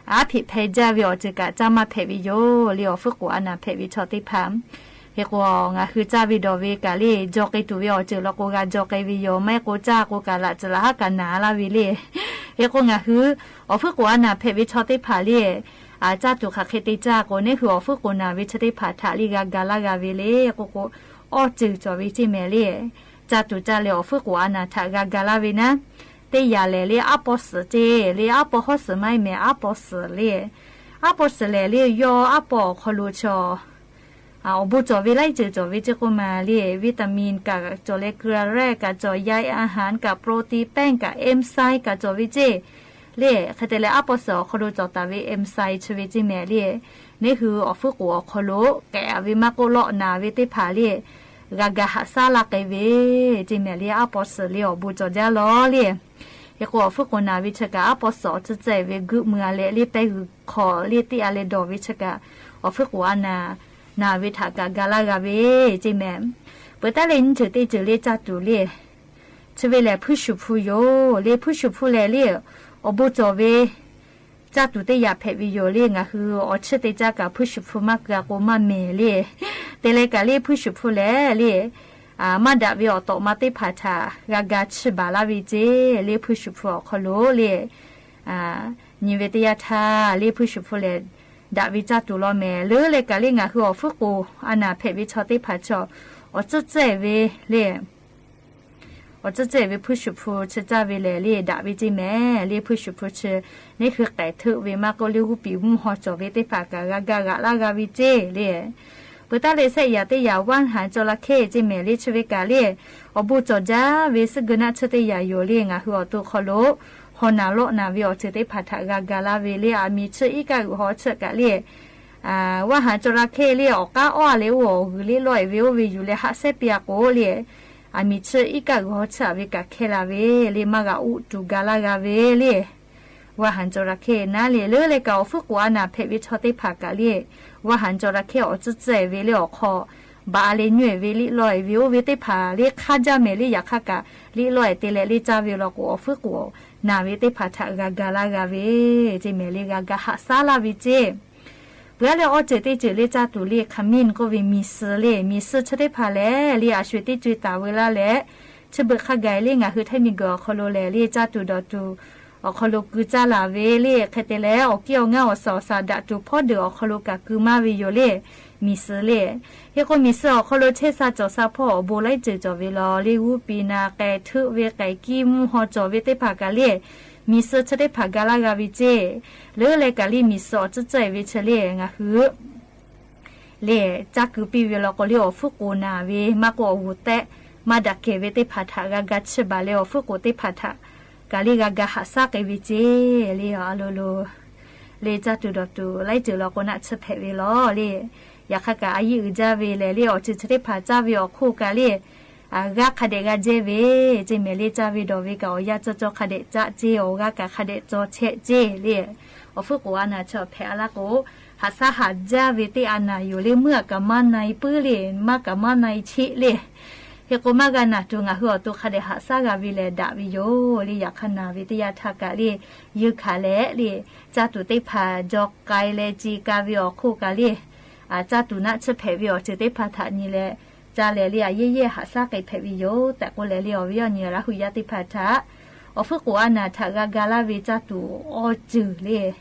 aˉ hpeꞈ hpeh jaˇ ve awˬ ceuˬ kaꞈ caˇ maˇ hpehꞈ ve yoˬ le. Awˬ fuiˉ k'oˍ a naˍ hpehꞈ ve chaw teˇ hpaˍ, hk'e k'o, ngaˬ hui caˇ ve dawˬ ve kaꞈ le, jaw k'ai tuˬ ve awˬ ceuˬ law k'o g'a jaw k'ai ve yoˬ. Maˇ heˆ k'o caˇ k'o kaꞈ laꞈ tcuhˍ laꞈ haˉ kaꞈ naˍ laˇ ve le. Hk'e k'o, ngaˬ hui awˬ fuiˉ k'oˍ a naˍ hpehꞈ ve chaw teˇ hpaˍ le, caˇ tuˬ hk'aˬ hk'e te caˇ k'o, neˇ hui awˬ fuiˉ k'oˍ naˍ ve chi teˇ hpaˍ htaꞈ le g'a ga laˇ g'a ve le k'oˆ k'o, awˇ ceuˬ cawˬ ve ceˇ mehˍ le. Caˇ tuˬ caˇ leh awˬ fuiˉ k'oˍ a naˍ htaꞈ g'a ga laˇ ve naˉ, teˇ yanˇ lehˬ le, aˉ paw suhˍ ceˇ le, aˉ paw hawˉ suhˍ maˇ heˆ mehˍ, aˉ paw suhˍ le. Aˉ paw suhˍ lehˬ le, yawˇ aˉ paw awˬ hk'aw lo chaw awˬ bon cawˬ ve laiˉ ceuˬ cawˬ ve ceˇ k'oˆ ma le, vitamin kaꞈ cawˬ leh, เกลือแร่ kaꞈ cawˬ, ใยอาหาร kaꞈ, protein แป้ง kaꞈ, enzyme kaꞈ cawˬ ve ceˇ le. Hk'e te leh, aˉ paw suhˍ awˬ hk'aw lo cawˬ taˍ ve enzyme chi ve ceˇ mehˍ le, neˇ hui awˬ fuiˉ k'oˍ awˬ hk'aw lo k'ehꞈ ve maˇ k'oˆ, lawˆ naˍ ve teˇ hpaˍ le, g'a ga haꞈ shaˉ laˇ k'ai ve ceˇ mehˍ le. Aˉ paw suhˍ le awˬ bon cawˬ jaˇ lawˬ le. Hk'e k'o, awˬ fuiˉ k'oˍ naˍ ve chi kaꞈ, aˉ paw suhˍ awˬ tcuhˇ tcuhˇ ve g'uiˆ mui a leh le, pehˇ g'uiˬ hk'awꞈ le teˇ a leh dawˬ ve chi kaꞈ, awˬ fuiˉ k'oˍ a naˍ naˍ ve htaꞈ kaꞈ ga laˇ g'a ve ceˇ mehˍ. Peuˬ taˉ leh, nyiˇ ceuˬ teˇ ceuˬ le caˇ tuˬ le, chi ve lehˬ ผู้สูงอายุ yoˬ le. ผู้สูงอายุ lehˬ le, awˬ bon cawˬ ve caˇ tuˬ teˇ yanˇ hpehꞈ ve yoˬ le. Ngaˬ hui awˬ chiˇ te caˇ kaꞈ ผู้สูงอายุ maˇ keu a k'o maˇ mehˍ le. Te leh kaꞈ le, ผู้สูงอายุ lehˬ le, maˇ daꞈ ve awˬ tawꞈ ma teˇ hpaˍ htaꞈ g'a ga chiˇ baˬ laˇ ve ceˇ le. ผู้สูงอายุ awˬ hk'aw lo le, nyi ve teˇ yanˇ htaˇ le, ผู้สูงอายุ lehˬ daꞈ ve caˇ tuˬ law mehˍ. Leuˉ leh kaꞈ le, ngaˬ hui awˬ fuiˉ k'oˍ a naˍ hpehꞈ ve chaw teˇ hpaˍ chaw awˬ tcuhˇ tcuhˇ ve le, awˬ tcuhˇ tcuhˇ ve ผู้สูงอายุ chi caˇ ve lehˬ le, daꞈ ve ceˇ mehˍ le. ผู้สูงอายุ chi neˇ hui k'ehˬ hteuˆ ve maˇ k'oˆ, le g'uˇ piˍ mvuhˇ haw cawˬ ve teˇ hpaˍ kaꞈ g'a ga g'aꞈ laˇ g'a ve ceˇ le. Peuˬ taˉ leh, shehˆ yaꞈ teˇ yaꞈ อาหารจระเข้ ceˇ mehˍ le. Chi ve kaꞈ le, awˬ bon cawˬ jaˇ ve suhˉ geu naˆ tsuhˇ teˇ yaꞈ yoˬ le. Ngaˬ hui awˬ to hk'aw lo haw naˍ lawˆ naˍ ve awˬ ceuˬ teˇ hpaˍ htaꞈ g'a ga laˇ ve le. Aˬ miˍ chi iˉ kaˆ g'uiˬ haw tsuhˇ kaꞈ le, อาหารจระเข้ le, awˬ k'aˉ awˇ a leh oˇ awˬ g'uiˬ le lawˆ e ve oˇ ve yuˬ leh haꞈ shehˉ piˇ a k'o le, aˬ miˍ chi iˉ kaˆ g'uiˬ haw tsuhˇ a ve kaꞈ hkehˇ la ve le, maˇ g'a uˆ tuˬ ga laˇ g'a ve le. อาหารจระเข้ naˉ le. Leuˉ leh kaꞈ, awˬ fuiˉ k'oˍ a naˍ hpehꞈ ve chaw teˇ hpaˍ kaꞈ le, อาหารจระเข้ awˬ tcuhˇ tcuhˇ ve le, awˬ hk'aw baꞈ a leh nyi e ve liꞈ lawˆ e ve oˇ ve teˇ hpaˍ le hk'aˇ jaˇ mehˍ le. Yaꞈ hk'aˇ kaꞈ, liꞈ lawˆ e te leh le caˇ ve law k'o, awˬ fuiˉ k'oˍ naˍ ve teˇ hpaˍ htaꞈ g'a ga laˇ g'a ve ceˇ mehˍ le. G'a ga haꞈ shaˉ laˇ ve ceˇ. Peuˬ a leh, awˇ ceuˬ teˇ ceuˬ le caˇ tuˬ le, ขมิ้น k'oˆ ve miˬ suh le. Miˬ suh chi teˇ hpaˍ lehˬ le, a shu teˇ co e taˍ ve laˇ leh, chi beuꞈ hk'a gaˬ le ngaˬ hui htaiˇ miˬ guiˬ awˬ hk'aw lo lehˬ le, caˇ tuˬ dawˬ tuˬ awˬ hk'aw lo keu caˇ laˬ ve le. Hk'e te leh, awˬ kiˇ awˬ ngaˇ awˬ suhˍ awˬ shaˍ daꞈ tuˬ hpawˇ deuˬ awˬ hk'aw lo kaꞈ keu maˇ ve yoˬ le, miˬ suh le. Hk'e k'o, miˬ suh awˬ hk'aw lo chehˇ sha cawˬ sha hpawˇ awˬ bon laiˉ ceuˬ cawˬ ve law le, g'uˇ piˍ naˍ, k'ehˬ hteuˆ ve, k'ehˬ kiˇ mvuhˇ haw cawˬ ve teˇ hpaˍ kaꞈ le, miˬ suh chi teˇ hpaˍ ga laˇ g'a ve ceˇ. Leuˉ leh kaꞈ le, miˬ suh awˬ tcuhˇ tcuhˇ e ve chi le ngaˬ hui le caˇ keu piˇ ve law k'o le, awˬ fuiˉ k'oˍ naˍ ve maˇ k'oˆ, awˬ g'uˬ tehˆ maˇ daꞈ kehˬ ve teˇ hpaˍ htaꞈ g'a ga chiˇ baˬ leh, awˬ fuiˉ k'oˍ teˇ hpaˍ htaꞈ kaꞈ le g'a ga haꞈ shaˉ k'ai ve ceˇ le. A lo lo le caˇ tuˬ dawˬ tuˬ laiˉ ceuˬ law k'o naˆ tsuhˇ hpehꞈ ve law le. Yaꞈ hk'aˇ kaꞈ, a yiˇ uiˍ jaˇ ve lehˬ le, awˬ ceuˬ chi teˇ hpaˍ caˇ ve awˬ hk'oˆ kaꞈ le, g'aˇ hk'a dehꞈ g'a jehˇ ve ceˇ mehˍ le. Caˇ ve dawˬ ve kaꞈ awˬ yanˇ cawˇ cawˇ hk'a dehꞈ caˆ ceˇ, awˬ g'aˇ kaꞈ hk'a dehꞈ cawˇ chehˆ ceˇ le. Awˬ fuiˉ k'oˍ a naˍ chi awˬ hpehꞈ a laˇ k'o, haꞈ shaˉ haꞈ jaˇ ve teˇ a naˍ yoˬ le. Meuˇ a kaꞈ maˇ na e puiˉ le, maˇ kaꞈ maˇ na e cheˆ le. Hk'e k'o, maˇ g'a naˬ tuˬ ngaˬ hui awˬ to hk'a dehꞈ haꞈ shaˉ g'a ve lehˬ daꞈ ve yoˬ le. Yaꞈ hk'aˇ naˬ ve teˇ yanˇ htaˇ kaꞈ le, yeunˇ hkanˍ leh le, caˇ tuˬ teˇ hpaˍ jaw k'ai leh ce ka ve awˬ hk'oˆ kaꞈ le, caˇ tuˬ naˆ tsuhˇ hpehꞈ ve awˬ ceuˬ teˇ hpaˍ htaꞈ nyi leh, ca lehˬ le, a yehˇ yehˇ haꞈ shaˉ k'ai hpehꞈ ve yoˬ tehꞈ k'oˆ leh le, awˬ viˉ awˬ nyi Laˇ hu yaˇ teˇ hpaˍ htaꞈ awˬ hpfuhˇ k'oˍ a naˬ htaꞈ g'a ga laˇ ve caˇ tuˬ awˬ ceuˬ le,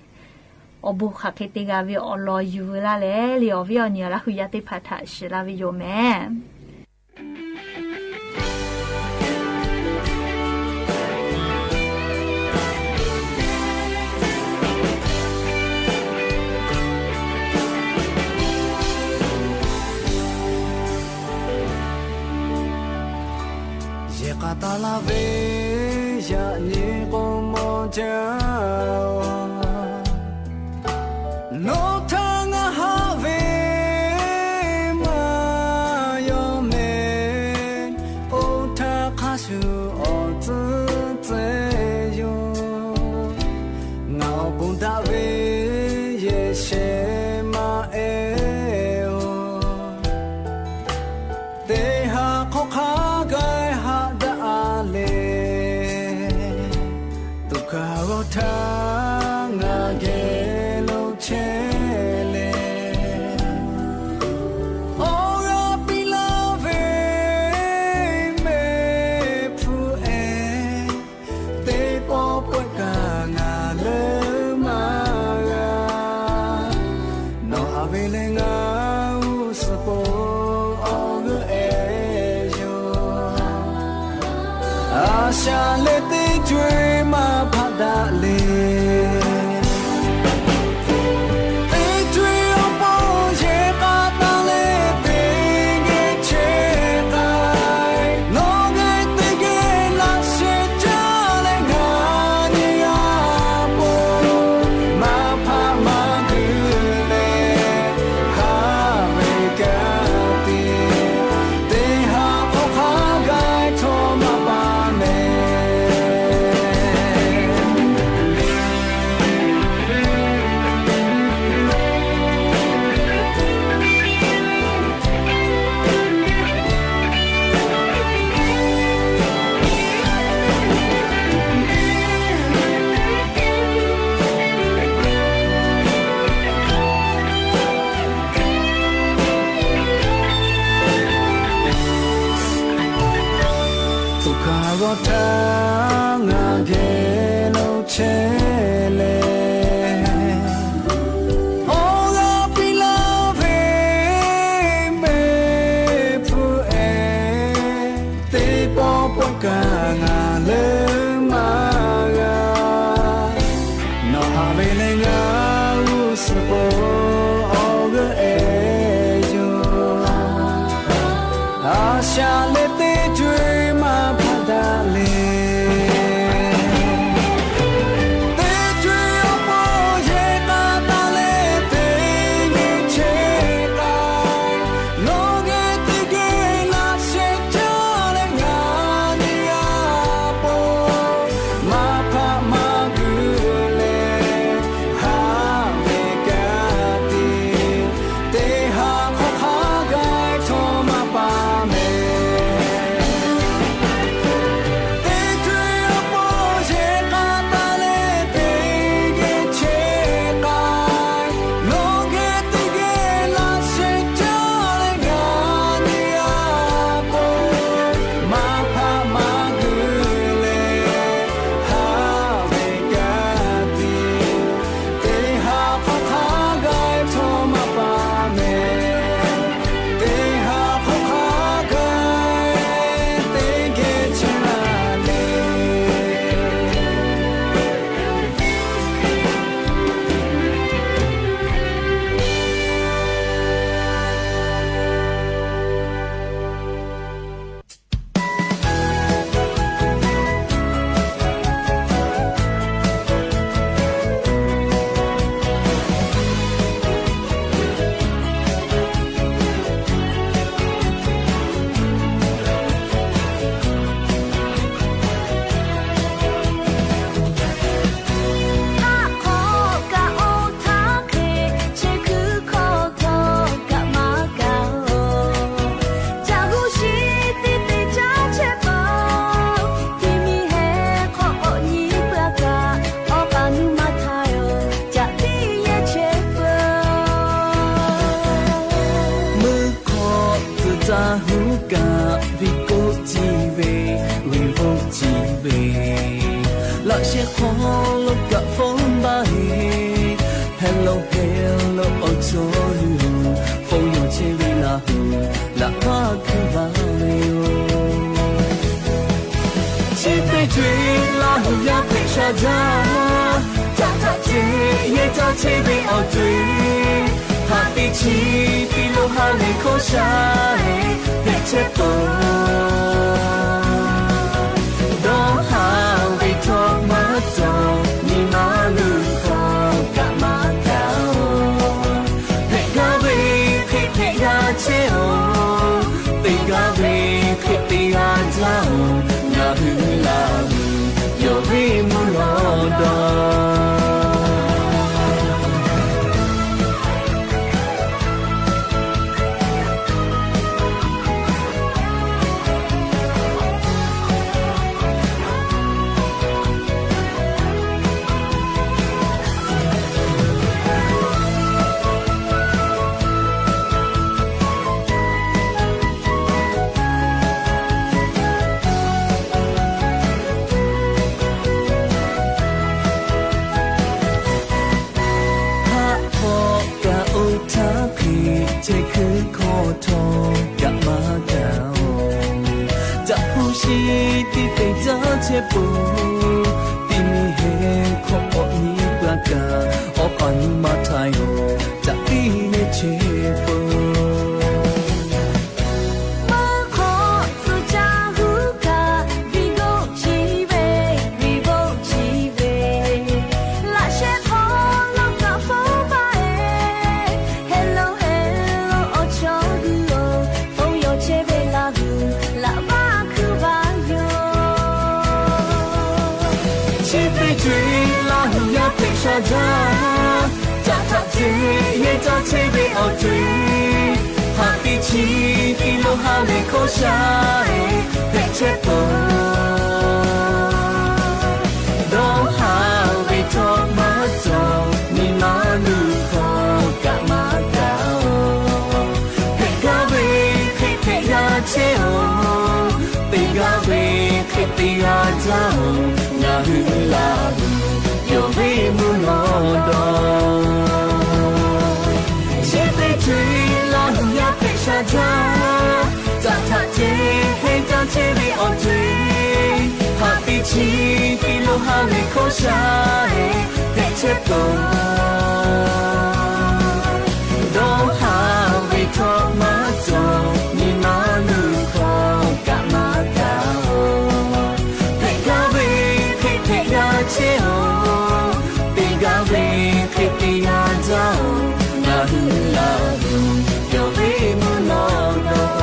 awˬ bon hk'aˬ hk'e te g'a ve awˬ lawn yuˬ veu laˇ leh le, awˬ viˉ awˬ nyi Laˇ hu yaˇ teˇ hpaˍ htaꞈ shiˍ la ve yoˬ mehˍ. Yehˬ k'a taˍ laˇ ve yaꞈ nyi k'o mawˬ jaˇ-oˬ. Nawˬ htaꞈ ngaˬ haꞈ ve maˇ yaw mehˍ. Oˇ htaˇ hk'a shuˍ awˬ tcuhˉ tcuhˉ yoˬ. Ngaˬ awˬ bon daꞈ ve yehˬ shehˍ maˇ ehˉ-oˬ. Teˇ haꞈ hk'awꞈ hk'a gaˬ haꞈ daꞈ-a le. Tuꞈ hkanˍ g'awˇ htaˇ ngaˬ geh lo chehˇ le. Awˬ g'aˇ piˇ laˇ ve mehˆ hpfuhˇ ehˉ, teˇ pawˆ pawehˇ kaꞈ ngaˬ leuˉ maˇ g'a. Nawˬ haꞈ ve leh ngaˬ g'uˇ suhˍ po awˬ g'euˆ ehˉ yoˬ. A shaꞈ leh teˇ co-e maˇ hpaˆ daꞈ le. Teˇ co-e awˬ pon yehˬ k'a taˍ leh teˇ geh chehˇ k'ai. Nawˬ geh teˇ geh laꞈ sheh caˇ leh ngaˬ nyi g'a po maˇ hpaˆ maˇ guiˬ leh haꞈ ve kaꞈ tiˉ, teˇ haꞈ hk'awꞈ hk'a gaˬ htawˇ maˇ pa mehˍ. Tuꞈ hkanˍ g'awˇ htaˇ ngaˬ geh lo chehˇ leh, awˬ g'aˇ piˇ laˇ ve mehˆ hpfuhˇ ehˉ, teˇ pawˆ pawehˇ kaꞈ ngaˬ leuˉ maˇ g'a. Nawˬ haꞈ ve leh ngaˬ g'uˇ suhˍ po awˬ g'euˆ ehˉ yoˬ. A shaꞈ leh teˇ co-e maˇ hpaˆ daꞈ le. Teˇ co-e awˬ pon yehˬ k'a taˍ leh teˇ geh chehˇ k'ai. Nawˬ geh teˇ geh laꞈ sheh caˇ leh ngaˬ nyi g'a po maˇ hpaˆ maˇ guiˬ leh haꞈ ve kaꞈ tiˉ, teˇ haꞈ hk'awꞈ hk'a gaˬ htawˇ maˇ pa mehˍ. Laˇ huˍ yaˇ hpehꞈ sha jaˇ, caꞈ htaꞈ ceh yehˇ caˇ chehˇ ve awˬ co-eˬ, haꞈ teˇ chi piˇ lo ha lehˬ hkawˇ sha eˬ hpehꞈ chehˇ peuˬ. Dawˇ haˍ ve htawˇ maˇ cawˬ, nyi ma luˬ hkawˇ kaꞈ maˇ kaꞈ-oˬ. Hpehꞈ gaˇ ve hk'e hpehꞈ g'a chehˇ-oˬ, te gaˇ ve hk'e te g'a jaˇ-oˬ, ngaˬ hui laˇ huˍ yawˬ ve mvuhˇ lawꞈ dawˬ. Haˆ hk'awꞈ kaꞈ oˇ htaˇ hk'e, chehˇ hkuiˇ hkawˇ htawˇ kaꞈ maˇ kaꞈ-oˬ. Caꞈ hpu shi tiˇ te caˇ chehˇ peuˬ, tiˇ miˇ heˆ hk'awꞈ k'awꞈ nyi g'a kaꞈ, awˬ k'aꞈ nyi ma htaꞈ yoˬ, caꞈ tiˇ yehˇ chehˇ peuˬ. Maˇ hk'awꞈ tcuh caˇ huˉ kaꞈ, viˉ g'oˆ chi ve, viˉ g'oˆ chi ve, laꞈ sheh hk'aw lo kaꞈ hpfuhˇ maˇ heˆ. Hello hello awˬ chawˇ hui-oˬ, hpfuhˇ yawˬ chehˇ ve laˇ huˍ, laꞈ vaˇ hkuiˇ vaˇ yoˬ. Chi teˇ co-eˬ laˇ huˍ yaˇ hpehꞈ sha jaˇ, caꞈ htaꞈ ceh yehˇ caˇ chehˇ ve awˬ co-eˬ, haꞈ teˇ chi piˇ lo ha lehˬ hkawˇ sha eˬ hpehꞈ chehˇ peuˬ. Dawˇ haˍ ve htawˇ maˇ cawˬ, nyi ma luˬ hkawˇ kaꞈ maˇ kaꞈ-oˬ. Hpehꞈ gaˇ ve hk'e hpehꞈ g'a chehˇ-oˬ, te gaˇ ve hk'e te g'a jaˇ-oˬ, ngaˬ hui laˇ huˍ yawˬ ve mvuhˇ lawꞈ dawˬ. Chi teˇ co-eˬ laˇ huˍ yaˇ hpehꞈ sha jaˇ, caꞈ htaꞈ ceh heh caˇ chehˇ ve awˬ co-eˬ, haꞈ teˇ chi piˇ lo ha lehˬ hkawˇ sha eˬ hpehꞈ chehˇ peuˬ. Dawˇ haˍ ve htawˇ maˇ cawˬ, nyi ma luˬ hkawˇ kaꞈ maˇ kaꞈ-oˬ. Hpehꞈ gaˇ ve hk'e hpehꞈ g'a chehˇ-oˬ, te gaˇ ve hk'e te g'a jaˇ-oˬ, ngaˬ hui laˇ huˍ yawˬ ve mvuhˇ lawꞈ dawˬ.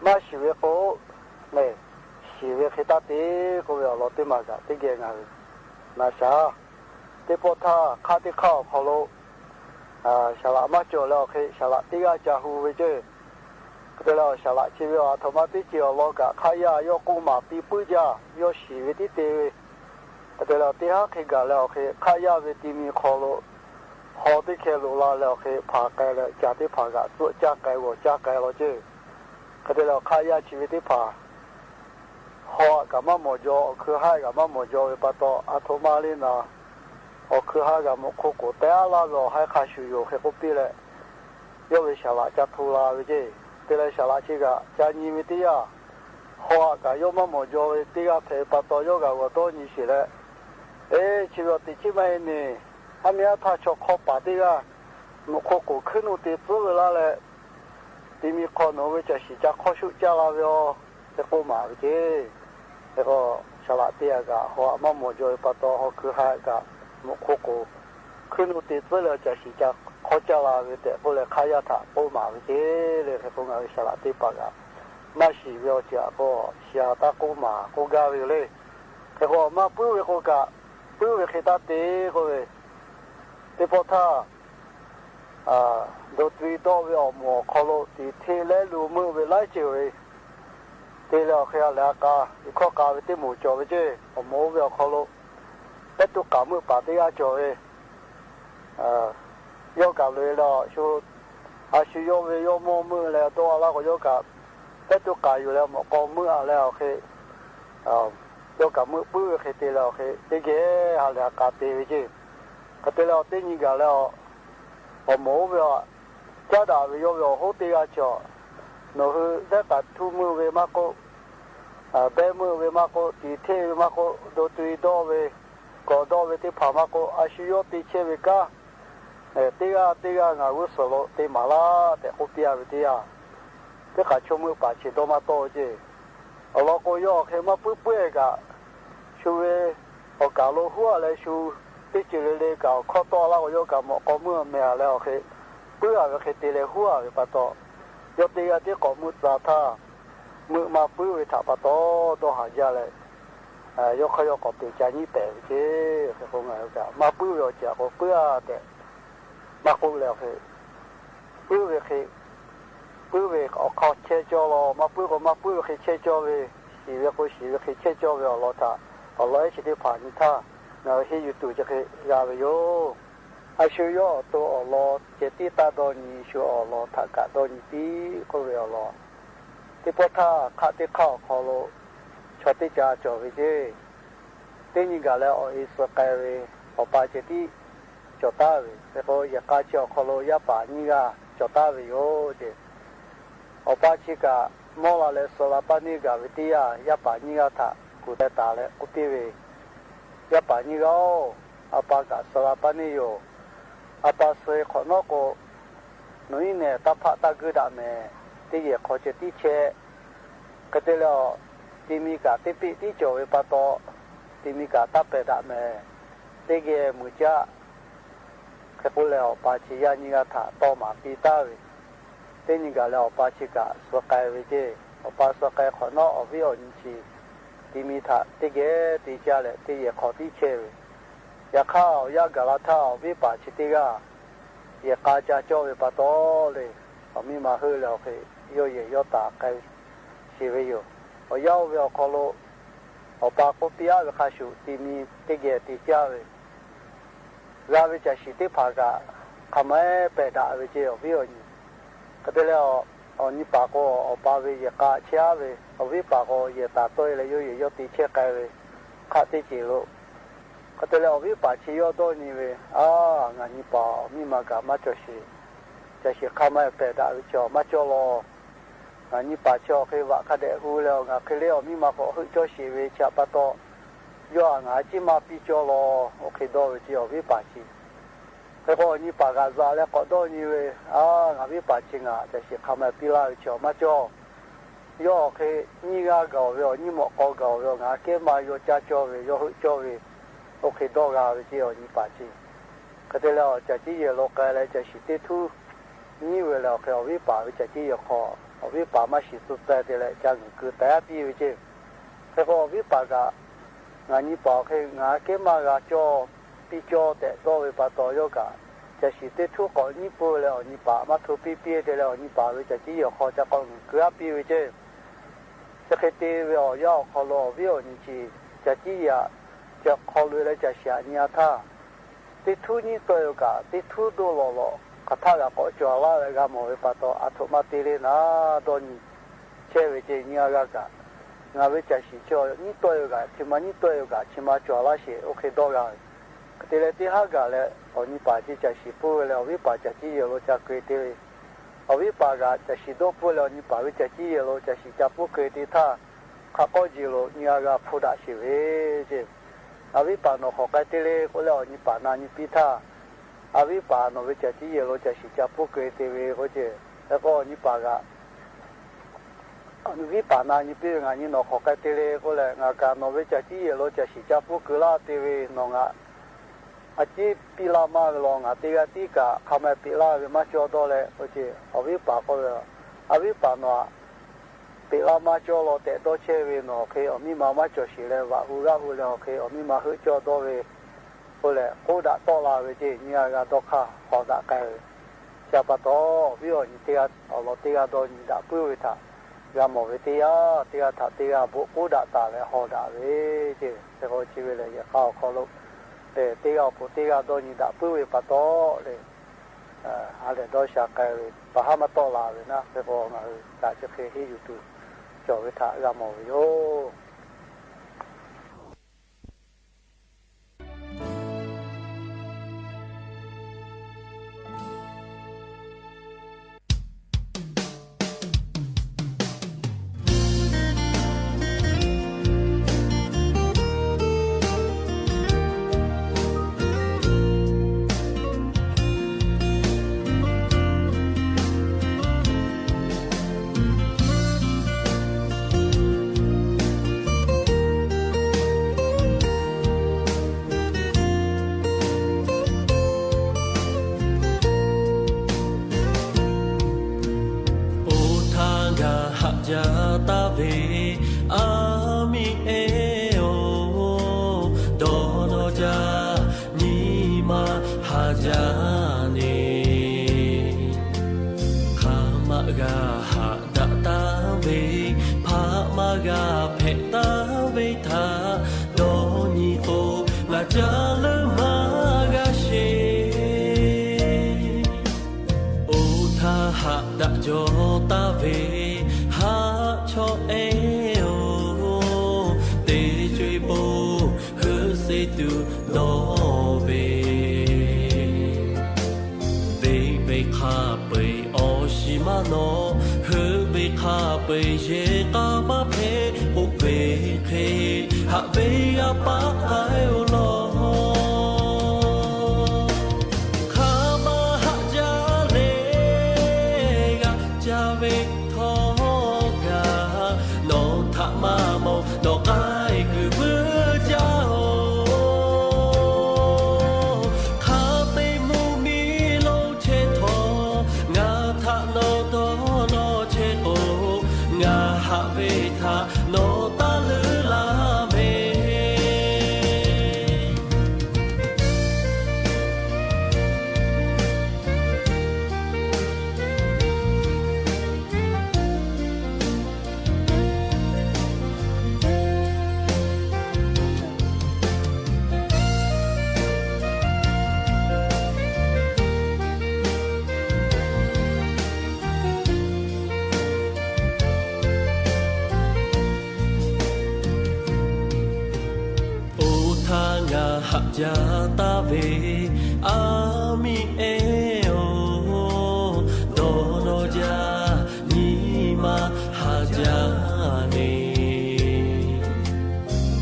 Maˇ shiˍ ve k'o, shiˍ ve hk'e taˇ te k'oˆ ve awˬ lawn teˇ maˬ kaꞈ teˇ geh ngaˬ hui na shaˍ. Teˇ pawˆ htaˇ hk'aˆ teˇ hk'aˆ awˬ hk'aw lo saˍ laꞈ maˇ cawˬ leh awˬ hk'e saˍ laꞈ teˇ g'aˇ ca hu ve ceˇ. Hk'e te leh awˬ saˍ laꞈ chi ve awˬ aˬ htoꞈ ma teˇ ceuˬ awˬ lawn kaꞈ hk'aˆ yaˇ yawˇ k'oˆ maˍ piˇ puiˉ jaˇ, yawˇ shiˍ ve tiˉ te ve. Hk'e te leh teˇ haˉ hk'e gaˬ leh awˬ hk'e hk'aˆ yaˇ ve ti mi hk'aw lo haw teˇ hkeh loꞈ la leh awˬ hk'e hpanˍ k'ai leh caˬ teˇ hpaˍ kaꞈ tcuhˆ caˇ k'ai g'awˬ caˇ k'ai law ceˇ. Hk'e te leh awˬ hk'aˆ yaˇ chi ve teˇ hpaˍ haw aꞈ kaꞈ maˇ mawˬ jaw, awˬ hkui haˉ kaꞈ maˇ mawˬ jaw ve pa taw, aˬ htoꞈ ma le naˍ, awˬ hkui haˉ g'a mvuhꞈ hk'oˆ k'oˍ teh aˉ laˇ ve awˬ haiˉ hk'a shuˍ yoˬ hk'e k'oˆ piˇ leh, yawˇ ve saˍ laꞈ ca hto la ve ceˇ. Te leh saˍ laꞈ chi kaꞈ ca nyi ve teˇ yanˇ, haw aꞈ kaꞈ yawˇ maˇ mawˬ jaw ve teˇ g'aˇ hpehꞈ ve pa taw, yawˇ g'aꞈ g'awˬ dawˇ nyi sheˍ leh, Eˇ, chi ve awˬ teꞈ chiˉ maˇ heˆ neˬ, haˉ miˇ haˉ htaˇ chaw hk'awˇ paˍ teˇ g'aˇ mvuhꞈ hk'oˆ k'oˍ hkuiˉ nuˆ te tcuhˉ ve laˇ leh, ti mi hk'aw nawˬ hui ve caˬ shiˍ ca hk'awˇ shuˆ caˇ la ve-oˬ, hk'e k'oˆ maˍ ve ceˇ. Hk'e k'o, saˍ laꞈ teˇ g'aˇ kaꞈ haw aꞈ maˇ mawˬ jaw ve pa taw, haw hkui haˉ kaꞈ mvuhꞈ hk'oˆ k'oˍ hkuiˉ nuˆ te tcuhˉ leh caˬ shiˍ ca hk'awˇ caˇ la ve tehꞈ k'oˆ leh, hk'aˆ yaˇ htaꞈ k'oˆ maˍ ve ceˇ le. Hk'e k'o, ngaˬ hui saˍ laꞈ teˇ hpaˍ kaꞈ maˇ shiˍ ve awˬ ceuˬ aꞈ k'o, shiˍ aꞈ taˇ k'oˆ maˍ k'oˆ gaˇ ve yoˬ le. Hk'e k'o, maˇ puiˉ ve k'o kaꞈ, puiˉ ve hk'e taˇ te k'oˆ ve, teˇ pawˆ htaˇ, dawˬ tui dawˆ ve awˬ moˍ awˬ hk'aw lo tiꞈ hteˇ lehˉ lu meuˆ ve laiˉ ceuˬ ve te leh awˬ hk'e ha lehˬ a k'a, iꞈ hkawˇ k'a ve teˇ moˍ cawˬ ve ceˇ. Awˬ moˍ oˇ ve awˬ hk'aw lo pehˉ tuˇ k'aˍ meuˆ paˍ teˇ g'aˇ cawˬ ve, yawˇ kaꞈ loꞈ-e leh, a shu yawˇ ve yawˇ mawˇ meuˆ leh dawˇ a laˇ k'o, yawˇ kaꞈ pehˉ tuˇ k'aˍ yuˬ leh mawꞈ k'aw meuˆ a leh awˬ hk'e, yawˇ kaꞈ meuˆ puiˉ ve hk'e te leh awˬ hk'e teˇ geh ha lehˬ ha k'a te ve ceˇ. Hk'e te leh awˬ teˇ nyi gaˬ leh, awˬ moˍ oˇ ve a caˉ daꞈ ve yawˇ ve awˬ hoˉ teˇ g'aˇ cawˬ. Nawˬ hui dehˉ k'aˍ htuˇ meuˆ ve maˇ k'oˆ, behˇ meuˆ ve maˇ k'oˆ, tiˍ hteˆ ve maˇ k'oˆ, do tu i dawˇ ve, kawꞈ dawˇ ve teˇ hpaˍ maˇ k'oˆ, a shu yawˇ te chehˇ ve kanˉ teˇ g'aˇ teˇ g'aˇ ngaˬ g'uˇ suhˍ lo te maˍ laˇ tehꞈ k'oˆ piˇ a ve teˇ yanˇ, teˇ hk'aˬ chaw meuˆ paˍ chi dawˇ maˇ tawˆ ve ceˇ. Awˬ lawn k'o, yawˇ awˬ hk'e maˇ puiˉ puiˉ-e kaꞈ, shu ve awˬ kaˍ lo huˉ a leh shu teˇ ceuˬ le le kaꞈ awˬ hkawˇ tawˆ laˇ k'o, yawˇ kaꞈ mawꞈ k'aw meuˆ meh a leh awˬ hk'e puiˉ a ve hk'e te leh huˉ a ve pa taw, yawˇ teˇ g'aˇ tiˉ k'awꞈ meuˆ tcuh htaˇ, meuˆ maˇ puiˉ ve htaꞈ pa taw dawˇ haˍ jaˇ leh, yawˇ hk'aˇ yawˇ k'awꞈ peꞈ ca nyiˉ pehˍ ve ceˇ. Hk'e k'o ngaˬ hui kaꞈ maˇ puiˉ ve awˬ ceuˬ k'o puiˉ a tehꞈ maˇ k'oˆ leh awˬ hk'e, puiˉ ve hk'e puiˉ ve awˬ hk'aw chehˇ cawˇ law, maˇ puiˉ k'o maˇ puiˉ ve hk'e chehˇ cawˇ ve, shiˍ ve k'o shiˍ ve hk'e chehˇ cawˇ ve awˬ lawn htaꞈ awˬ lawn ehˉ chi teˇ hpaˍ nyi htaˇ ngaˬ hui henˇ yuˬ tuˬ chi hk'e g'a ve yoˬ. A shu yawˇ awˬ to awˬ lawn ceh tiˉ taˇ dawˇ nyi, shu awˬ lawn htaꞈ kaꞈ dawˇ nyi piˇ k'oˆ ve awˬ lawn. Teˇ pawˆ htaˇ hk'aˆ teˇ hk'aˆ awˬ hk'aw lo chaw teˇ ca cawˬ ve ceˇ. Teˇ nyi gaˬ leh awˬ e suh k'ai ve, awˬ pa ceh tiˉ cawˬ taˉ ve. Hk'e k'o yehˬ k'a chi awˬ hk'aw lo yaˇ paˍ nyiˇ g'aˇ cawˬ taˉ ve yoˬ ceˇ. Awˬ pa chi kaꞈ mawˇ la leh suh la paˇ neˇ gaˬ ve teˇ yanˇ, yaˇ paˍ nyiˇ g'aˇ htaꞈ kuˬ teh taˍ leh k'oˆ piˇ ve, Yaˇ paˍ nyiˇ g'aˇ-oˬ, a pa kaꞈ suh la paˇ neˇ yoˬ. A pa suh-e hk'awꞈ nawˉ k'o, nawˬ iˉ nehˬ taˇ hpaˆ taˇ guiˇ daꞈ mehˍ. Teˇ yehˬ hk'aw ceh tiˉ chehˇ. Hk'e te leh, ti mi kaꞈ teˇ peˆ tiˉ cawˬ ve pa taw, ti mi kaꞈ taˇ pehˬ daꞈ mehˍ. Teˇ geh muiˬ caˆ. Hk'e k'oˆ leh, awˬ pa chi yaˇ nyiˇ g'aˇ htaꞈ tawˇ maˍ piˇ taˉ ve. Teˇ nyi gaˬ leh awˬ pa chi kaꞈ suh k'ai ve ceˇ. Awˬ pa suh k'ai hk'awꞈ nawˉ, awˬ viˉ awˬ nyi chi ti mi htaꞈ teˇ geh te caˇ leh teˇ yehˬ hk'aw tiˉ chehˇ ve. Yaꞈ hk'aˇ, awˬ yanˇ gaˬ la htaˇ, awˬ viˉ paˍ chi teˇ g'aˇ yehˬ k'a ca cawˇ ve pa taw le, awˬ miˇ ma heuˆ leh awˬ hk'e yawˇ yehˬ yawˇ taˍ k'ai sheˍ ve yoˬ. Awˬ yanˇ oˇ ve awˬ hk'aw lo, awˬ pa k'oˆ piˇ aˉ ve hk'a shuˍ, ti mi teˇ geh te caˇ ve, g'a ve caˬ shiˍ teˇ hpaˍ kaꞈ hk'a ma-eˉ pehˬ daꞈ ve ceˇ, awˬ viˉ awˬ nyi. Hk'e te leh, awˬ nyi paˍ k'o, awˬ pa ve yehˬ k'a chehˇ aˉ ve, awˬ viˉ paˍ k'o, yehˬ taˍ tawˆ-e leh yawˇ yehˬ yawˇ te chehˇ k'ai ve hk'aˆ teˇ ceuˬ lo. Hk'e te leh, awˬ viˉ paˍ chi yawˇ dawˇ nyi ve, Aˉ, ngaˬ nyi paˍ awˬ miˇ ma kaꞈ maˇ cawˬ sheˍ. Caˬ shiˍ hk'a ma-eˉ pehˬ daꞈ ve chi awˬ maˇ cawˇ law. Ngaˬ nyi paˍ chi awˬ hk'e vaꞈ hk'a dehꞈ hu leh, ngaˬ hk'e le awˬ miˇ ma k'awꞈ heuˆ cawˇ sheˍ ve chi htaꞈ pa taw, yawˇ htaꞈ ngaˬ ciˉ maˇ piˇ cawˇ law. Oˇ hk'e dawˇ ve ceˇ, awˬ viˉ paˍ chi. Hk'e k'o, awˬ nyi paˍ g'aꞈ zaꞈ leh k'awꞈ dawˇ nyi ve, Aˉ, ngaˬ viˉ paˍ chi ngaˬ caˬ shiˍ hk'a ma-eˉ piˇ laˇ ve chi awˬ maˇ cawˇ. Yawˇ awˬ hk'e nyiˇ g'aˇ gaˬ-oˬ ve, awˬ nyiˇ mawꞈ k'aw gaˬ-oˬ ve, ngaˬ kehˉ ma yaw caˇ cawˇ ve, yawˇ heuˆ cawˇ ve, oˇ hk'e dawˇ g'a ve ceˇ, awˬ nyi paˍ chi. Hk'e te leh, awˬ caˬ ciˉ yehˬ lo k'ai leh, caˬ shiˍ teˇ htuˉ nyiˉ ve leh, awˬ hk'e awˬ viˉ paˍ ve caˬ ciˉ yehˬ hk'aw, awˬ viˉ paˍ maˇ shiˍ tcuh teh te leh, ca ngeuˍ keu taiˉ aˉ piˇ ve ceˇ. Hk'e k'o, awˬ viˉ paˍ kaꞈ, Ngaˬ nyi paˍ awˬ hk'e ngaˬ kehˉ maˇ g'a cawˇ, piˇ cawˇ tehꞈ dawˇ ve pa taw, yawˇ kaꞈ caˬ shiˍ teˇ htuˉ k'awꞈ nyiˉ peuˬ leh, awˬ nyi paˍ maˇ hto piˇ piˇ te leh, awˬ nyi paˍ ve caˬ ciˉ yehˬ hk'aw ca k'awꞈ ngeuˍ keu aˉ piˇ ve ceˇ. Chi hk'e te ve awˬ yanˇ awˬ hk'aw lo, awˬ viˉ awˬ nyi chi caˬ ciˉ yehˬ hk'aw lo leh caˬ shiˍ aꞈ nyi-a htaˇ, teˇ htuˉ nyiˉ tawˆ-e ve kaꞈ, teˇ htuˉ doˆ lawˬ lawˬ hk'aˬ htaˆ g'a k'awꞈ cawˬ laˇ leh g'a mawˬ ve pa taw, aˬ htoꞈ ma te le naˉ dawˇ nyi chehˇ ve ceˇ. Nyiˇ g'aˇ g'aˇ kaꞈ, ngaˬ ve caˬ shiˍ chi nyiˉ tawˆ-e ve kaꞈ, chi ma nyiˉ tawˆ-e ve kaꞈ, chi ma cawˬ laˇ sheˍ, oˇ hk'e dawˇ g'a ve. Hk'e te leh, teˇ haˉ gaˬ leh awˬ nyi paˍ chi caˬ shiˍ pfuhˇ ve leh, awˬ viˉ paˍ caˬ ciˉ yehˬ lo ca keu-e te ve. Awˬ viˉ paˍ kaꞈ caˬ shiˍ dawˇ pfuhˇ leh, awˬ nyi paˍ ve caˬ ciˉ yehˬ lo caˬ shiˍ ca pfuhˇ keu-e te htaˇ, hk'a k'awˇ jeˬ lo nyiˇ g'aˇ g'aˇ hpuˇ daꞈ sheˍ ve ceˇ. A viˉ paˍ nawˬ hk'awꞈ k'ai te le k'oˆ leh, awˬ nyi paˍ na nyi piˇ htaˇ, a viˉ paˍ nawˬ ve caˬ ciˉ yehˬ lo caˬ shiˍ ca pfuhˇ keu-e te ve k'oˆ ceˇ. Hk'e k'o, awˬ nyi paˍ kaꞈ, a viˉ paˍ na nyi piˇ ve, Ngaˬ nyi nawˬ hk'awꞈ k'ai te le k'oˆ leh, ngaˬ kaꞈ nawˬ ve caˬ ciˉ yehˬ lo caˬ shiˍ ca pfuhˇ keu laˇ te ve, nawˬ ngaˬ a ciˉ piˇ laˇ maˇ ve law, ngaˬ teˇ g'aˇ tiˉ kaꞈ hk'a ma-eˉ peꞈ laˇ ve maˇ cawˇ dawˇ leh k'oˆ ceˇ. Awˬ viˉ paˍ k'oˆ ve, A viˉ paˍ, nawˬ aꞈ peꞈ laˇ maˇ cawˇ law tehꞈ dawˇ chehˇ ve, nawˬ hk'e awˬ miˇ ma maˇ cawˬ sheˍ leh, vaꞈ hu g'aˇ hu leh awˬ hk'e awˬ miˇ ma heuˆ cawˇ dawˇ ve k'oˆ leh, k'oˆ daꞈ tawˆ la ve ceˇ. Nyiˇ g'aˇ g'aˇ dawˇ hk'aˇ hk'awꞈ daꞈ k'ai ve. Chi pa taw, awˬ viˉ awˬ nyi teˇ g'aˇ awˬ lawn teˇ g'aˇ dawˇ nyi daꞈ puiˉ ve htaꞈ g'a mawˬ ve teˇ yanˇ, teˇ g'aˇ htaꞈ teˇ g'aˇ boˆ k'oˆ daꞈ taˍ leh haw daꞈ ve ceˇ. Hk'e k'o, chi ve lehˬ yehˬ k'a awˬ hk'aw lo Teˇ g'aˇ awˬ pon teˇ g'aˇ dawˇ nyi daꞈ puiˉ ve pa taw leh, ha lehˬ dawˇ sha k'ai ve pa haˉ maˇ tawˆ la ve naˉ, hk'e k'o ngaˬ hui kaꞈ chi hk'e henˇ yuˬ tuˬ cawˬ ve htaꞈ g'a mawˬ ve yoˬ. Oˇ htaˇ ngaˬ haꞈ jaˇ taˍ ve, a miˇ ehˉ-oˬ, dawˇ nawˇ jaˇ, nyi ma haꞈ jaˇ neˇ. Hk'aˬ ma g'a haꞈ daꞈ taˍ ve, hpaꞈ ma g'a hpehꞈ taˍ ve htaꞈ dawˇ nyi k'o, ngaˬ caˇ leuˉ maˇ g'a sheˍ. Oˇ htaˇ haꞈ daꞈ jaw taˍ ve, haˆ chaw ehˉ-oˬ, teˇ co e po heuˆ seˍ tuˬ dawˇ ve, venˇ ve hk'a peu-eˬ awˬ shiˍ maˇ nawˬ, heuˆ ve hk'a peu-eˬ yehˬ k'a maˇ hpehꞈ k'oˆ ve hk'e, haꞈ ve g'a paˉ k'ai-o lawˬ. Hk'aˬ ma haꞈ jaˇ leh g'a caˇ ve htawˇ kaꞈ, nawˬ htaꞈ maˇ mawˬ nawˬ k'ai kuiˬ vuiˇ jaˇ-oˬ. Hk'a te mvuhˇ miˬ lo chehˇ htawˇ, ngaˬ htaꞈ nawˬ dawˇ nawˇ chehˇ k'o, ngaˬ haꞈ ve htaꞈ nawˬ taˇ leuˉ laˇ mehˍ. Oˇ htaˇ ngaˬ haꞈ jaˇ taˍ ve, a miˇ ehˉ-oˬ, dawˇ nawˇ jaˇ, nyi ma haꞈ jaˇ neˇ.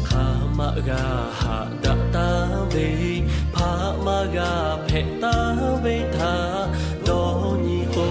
Hk'aˬ ma g'a haꞈ daꞈ taˍ ve, hpaꞈ ma g'a hpehꞈ taˍ ve htaꞈ dawˇ nyi k'o,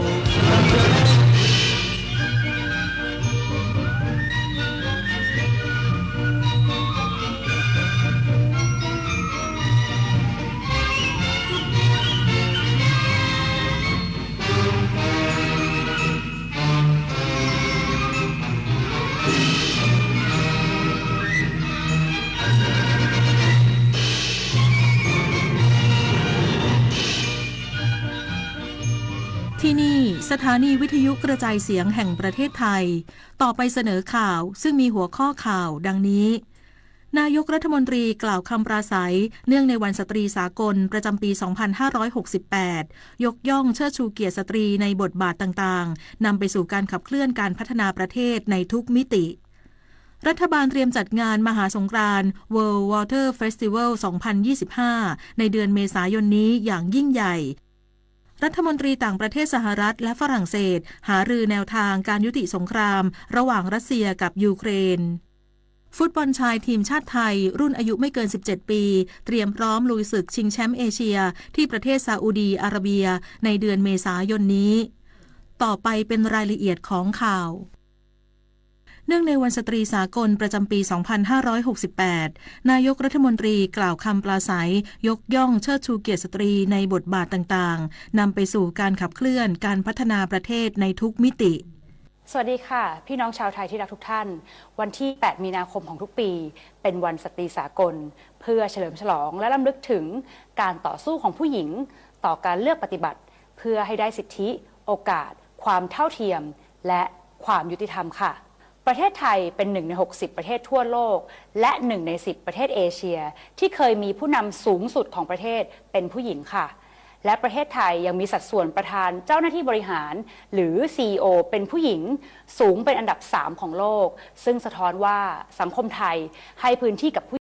ที่นี่ สถานีวิทยุกระจายเสียงแห่งประเทศไทย ต่อไปเสนอข่าว ซึ่งมีหัวข้อข่าวดังนี้ นายกรัฐมนตรีกล่าวคำปราศรัย เนื่องในวันสตรีสากล ประจำปี สองพันห้าร้อยหกสิบแปด ยกย่องเชิดชูเกียรติสตรีในบทบาทต่างๆ นำไปสู่การขับเคลื่อนการพัฒนาประเทศในทุกมิติ รัฐบาลเตรียมจัดงานมหาสงกรานต์ World Water Festival สองพันยี่สิบห้า ในเดือนเมษายนนี้อย่างยิ่งใหญ่ รัฐมนตรีต่างประเทศสหรัฐและฝรั่งเศส หารือแนวทางการยุติสงครามระหว่างรัสเซียกับยูเครน ฟุตบอลชายทีมชาติไทย รุ่นอายุไม่เกิน สิบเจ็ด ปี เตรียมพร้อมลุยศึกชิงแชมป์เอเชีย ที่ประเทศซาอุดีอาระเบีย ในเดือนเมษายนนี้ ต่อไปเป็นรายละเอียดของข่าว เนื่องในวันสตรีสากลประจำปี สองพันห้าร้อยหกสิบแปด นายกรัฐมนตรีกล่าวคำปราศรัย ยกย่องเชิดชูเกียรติสตรีในบทบาทต่างๆ นำไปสู่การขับเคลื่อนการพัฒนาประเทศในทุกมิติ สวัสดีค่ะ พี่น้องชาวไทยที่รักทุกท่าน วันที่ แปด มีนาคมของทุกปี เป็นวันสตรีสากล เพื่อเฉลิมฉลองและรำลึกถึงการต่อสู้ของผู้หญิง ต่อการเลือกปฏิบัติ เพื่อให้ได้สิทธิ โอกาส ความเท่าเทียม และความยุติธรรมค่ะ ประเทศไทยเป็นหนึ่งในหกสิบประเทศทั่วโลก และหนึ่งในสิบประเทศเอเชีย ที่เคยมีผู้นำสูงสุดของประเทศเป็นผู้หญิงค่ะ และประเทศไทยยังมีสัดส่วนประธานเจ้าหน้าที่บริหาร หรือ ซีอีโอ เป็นผู้หญิงสูงเป็นอันดับสามของโลก ซึ่งสะท้อนว่าสังคมไทยให้พื้นที่กับผู้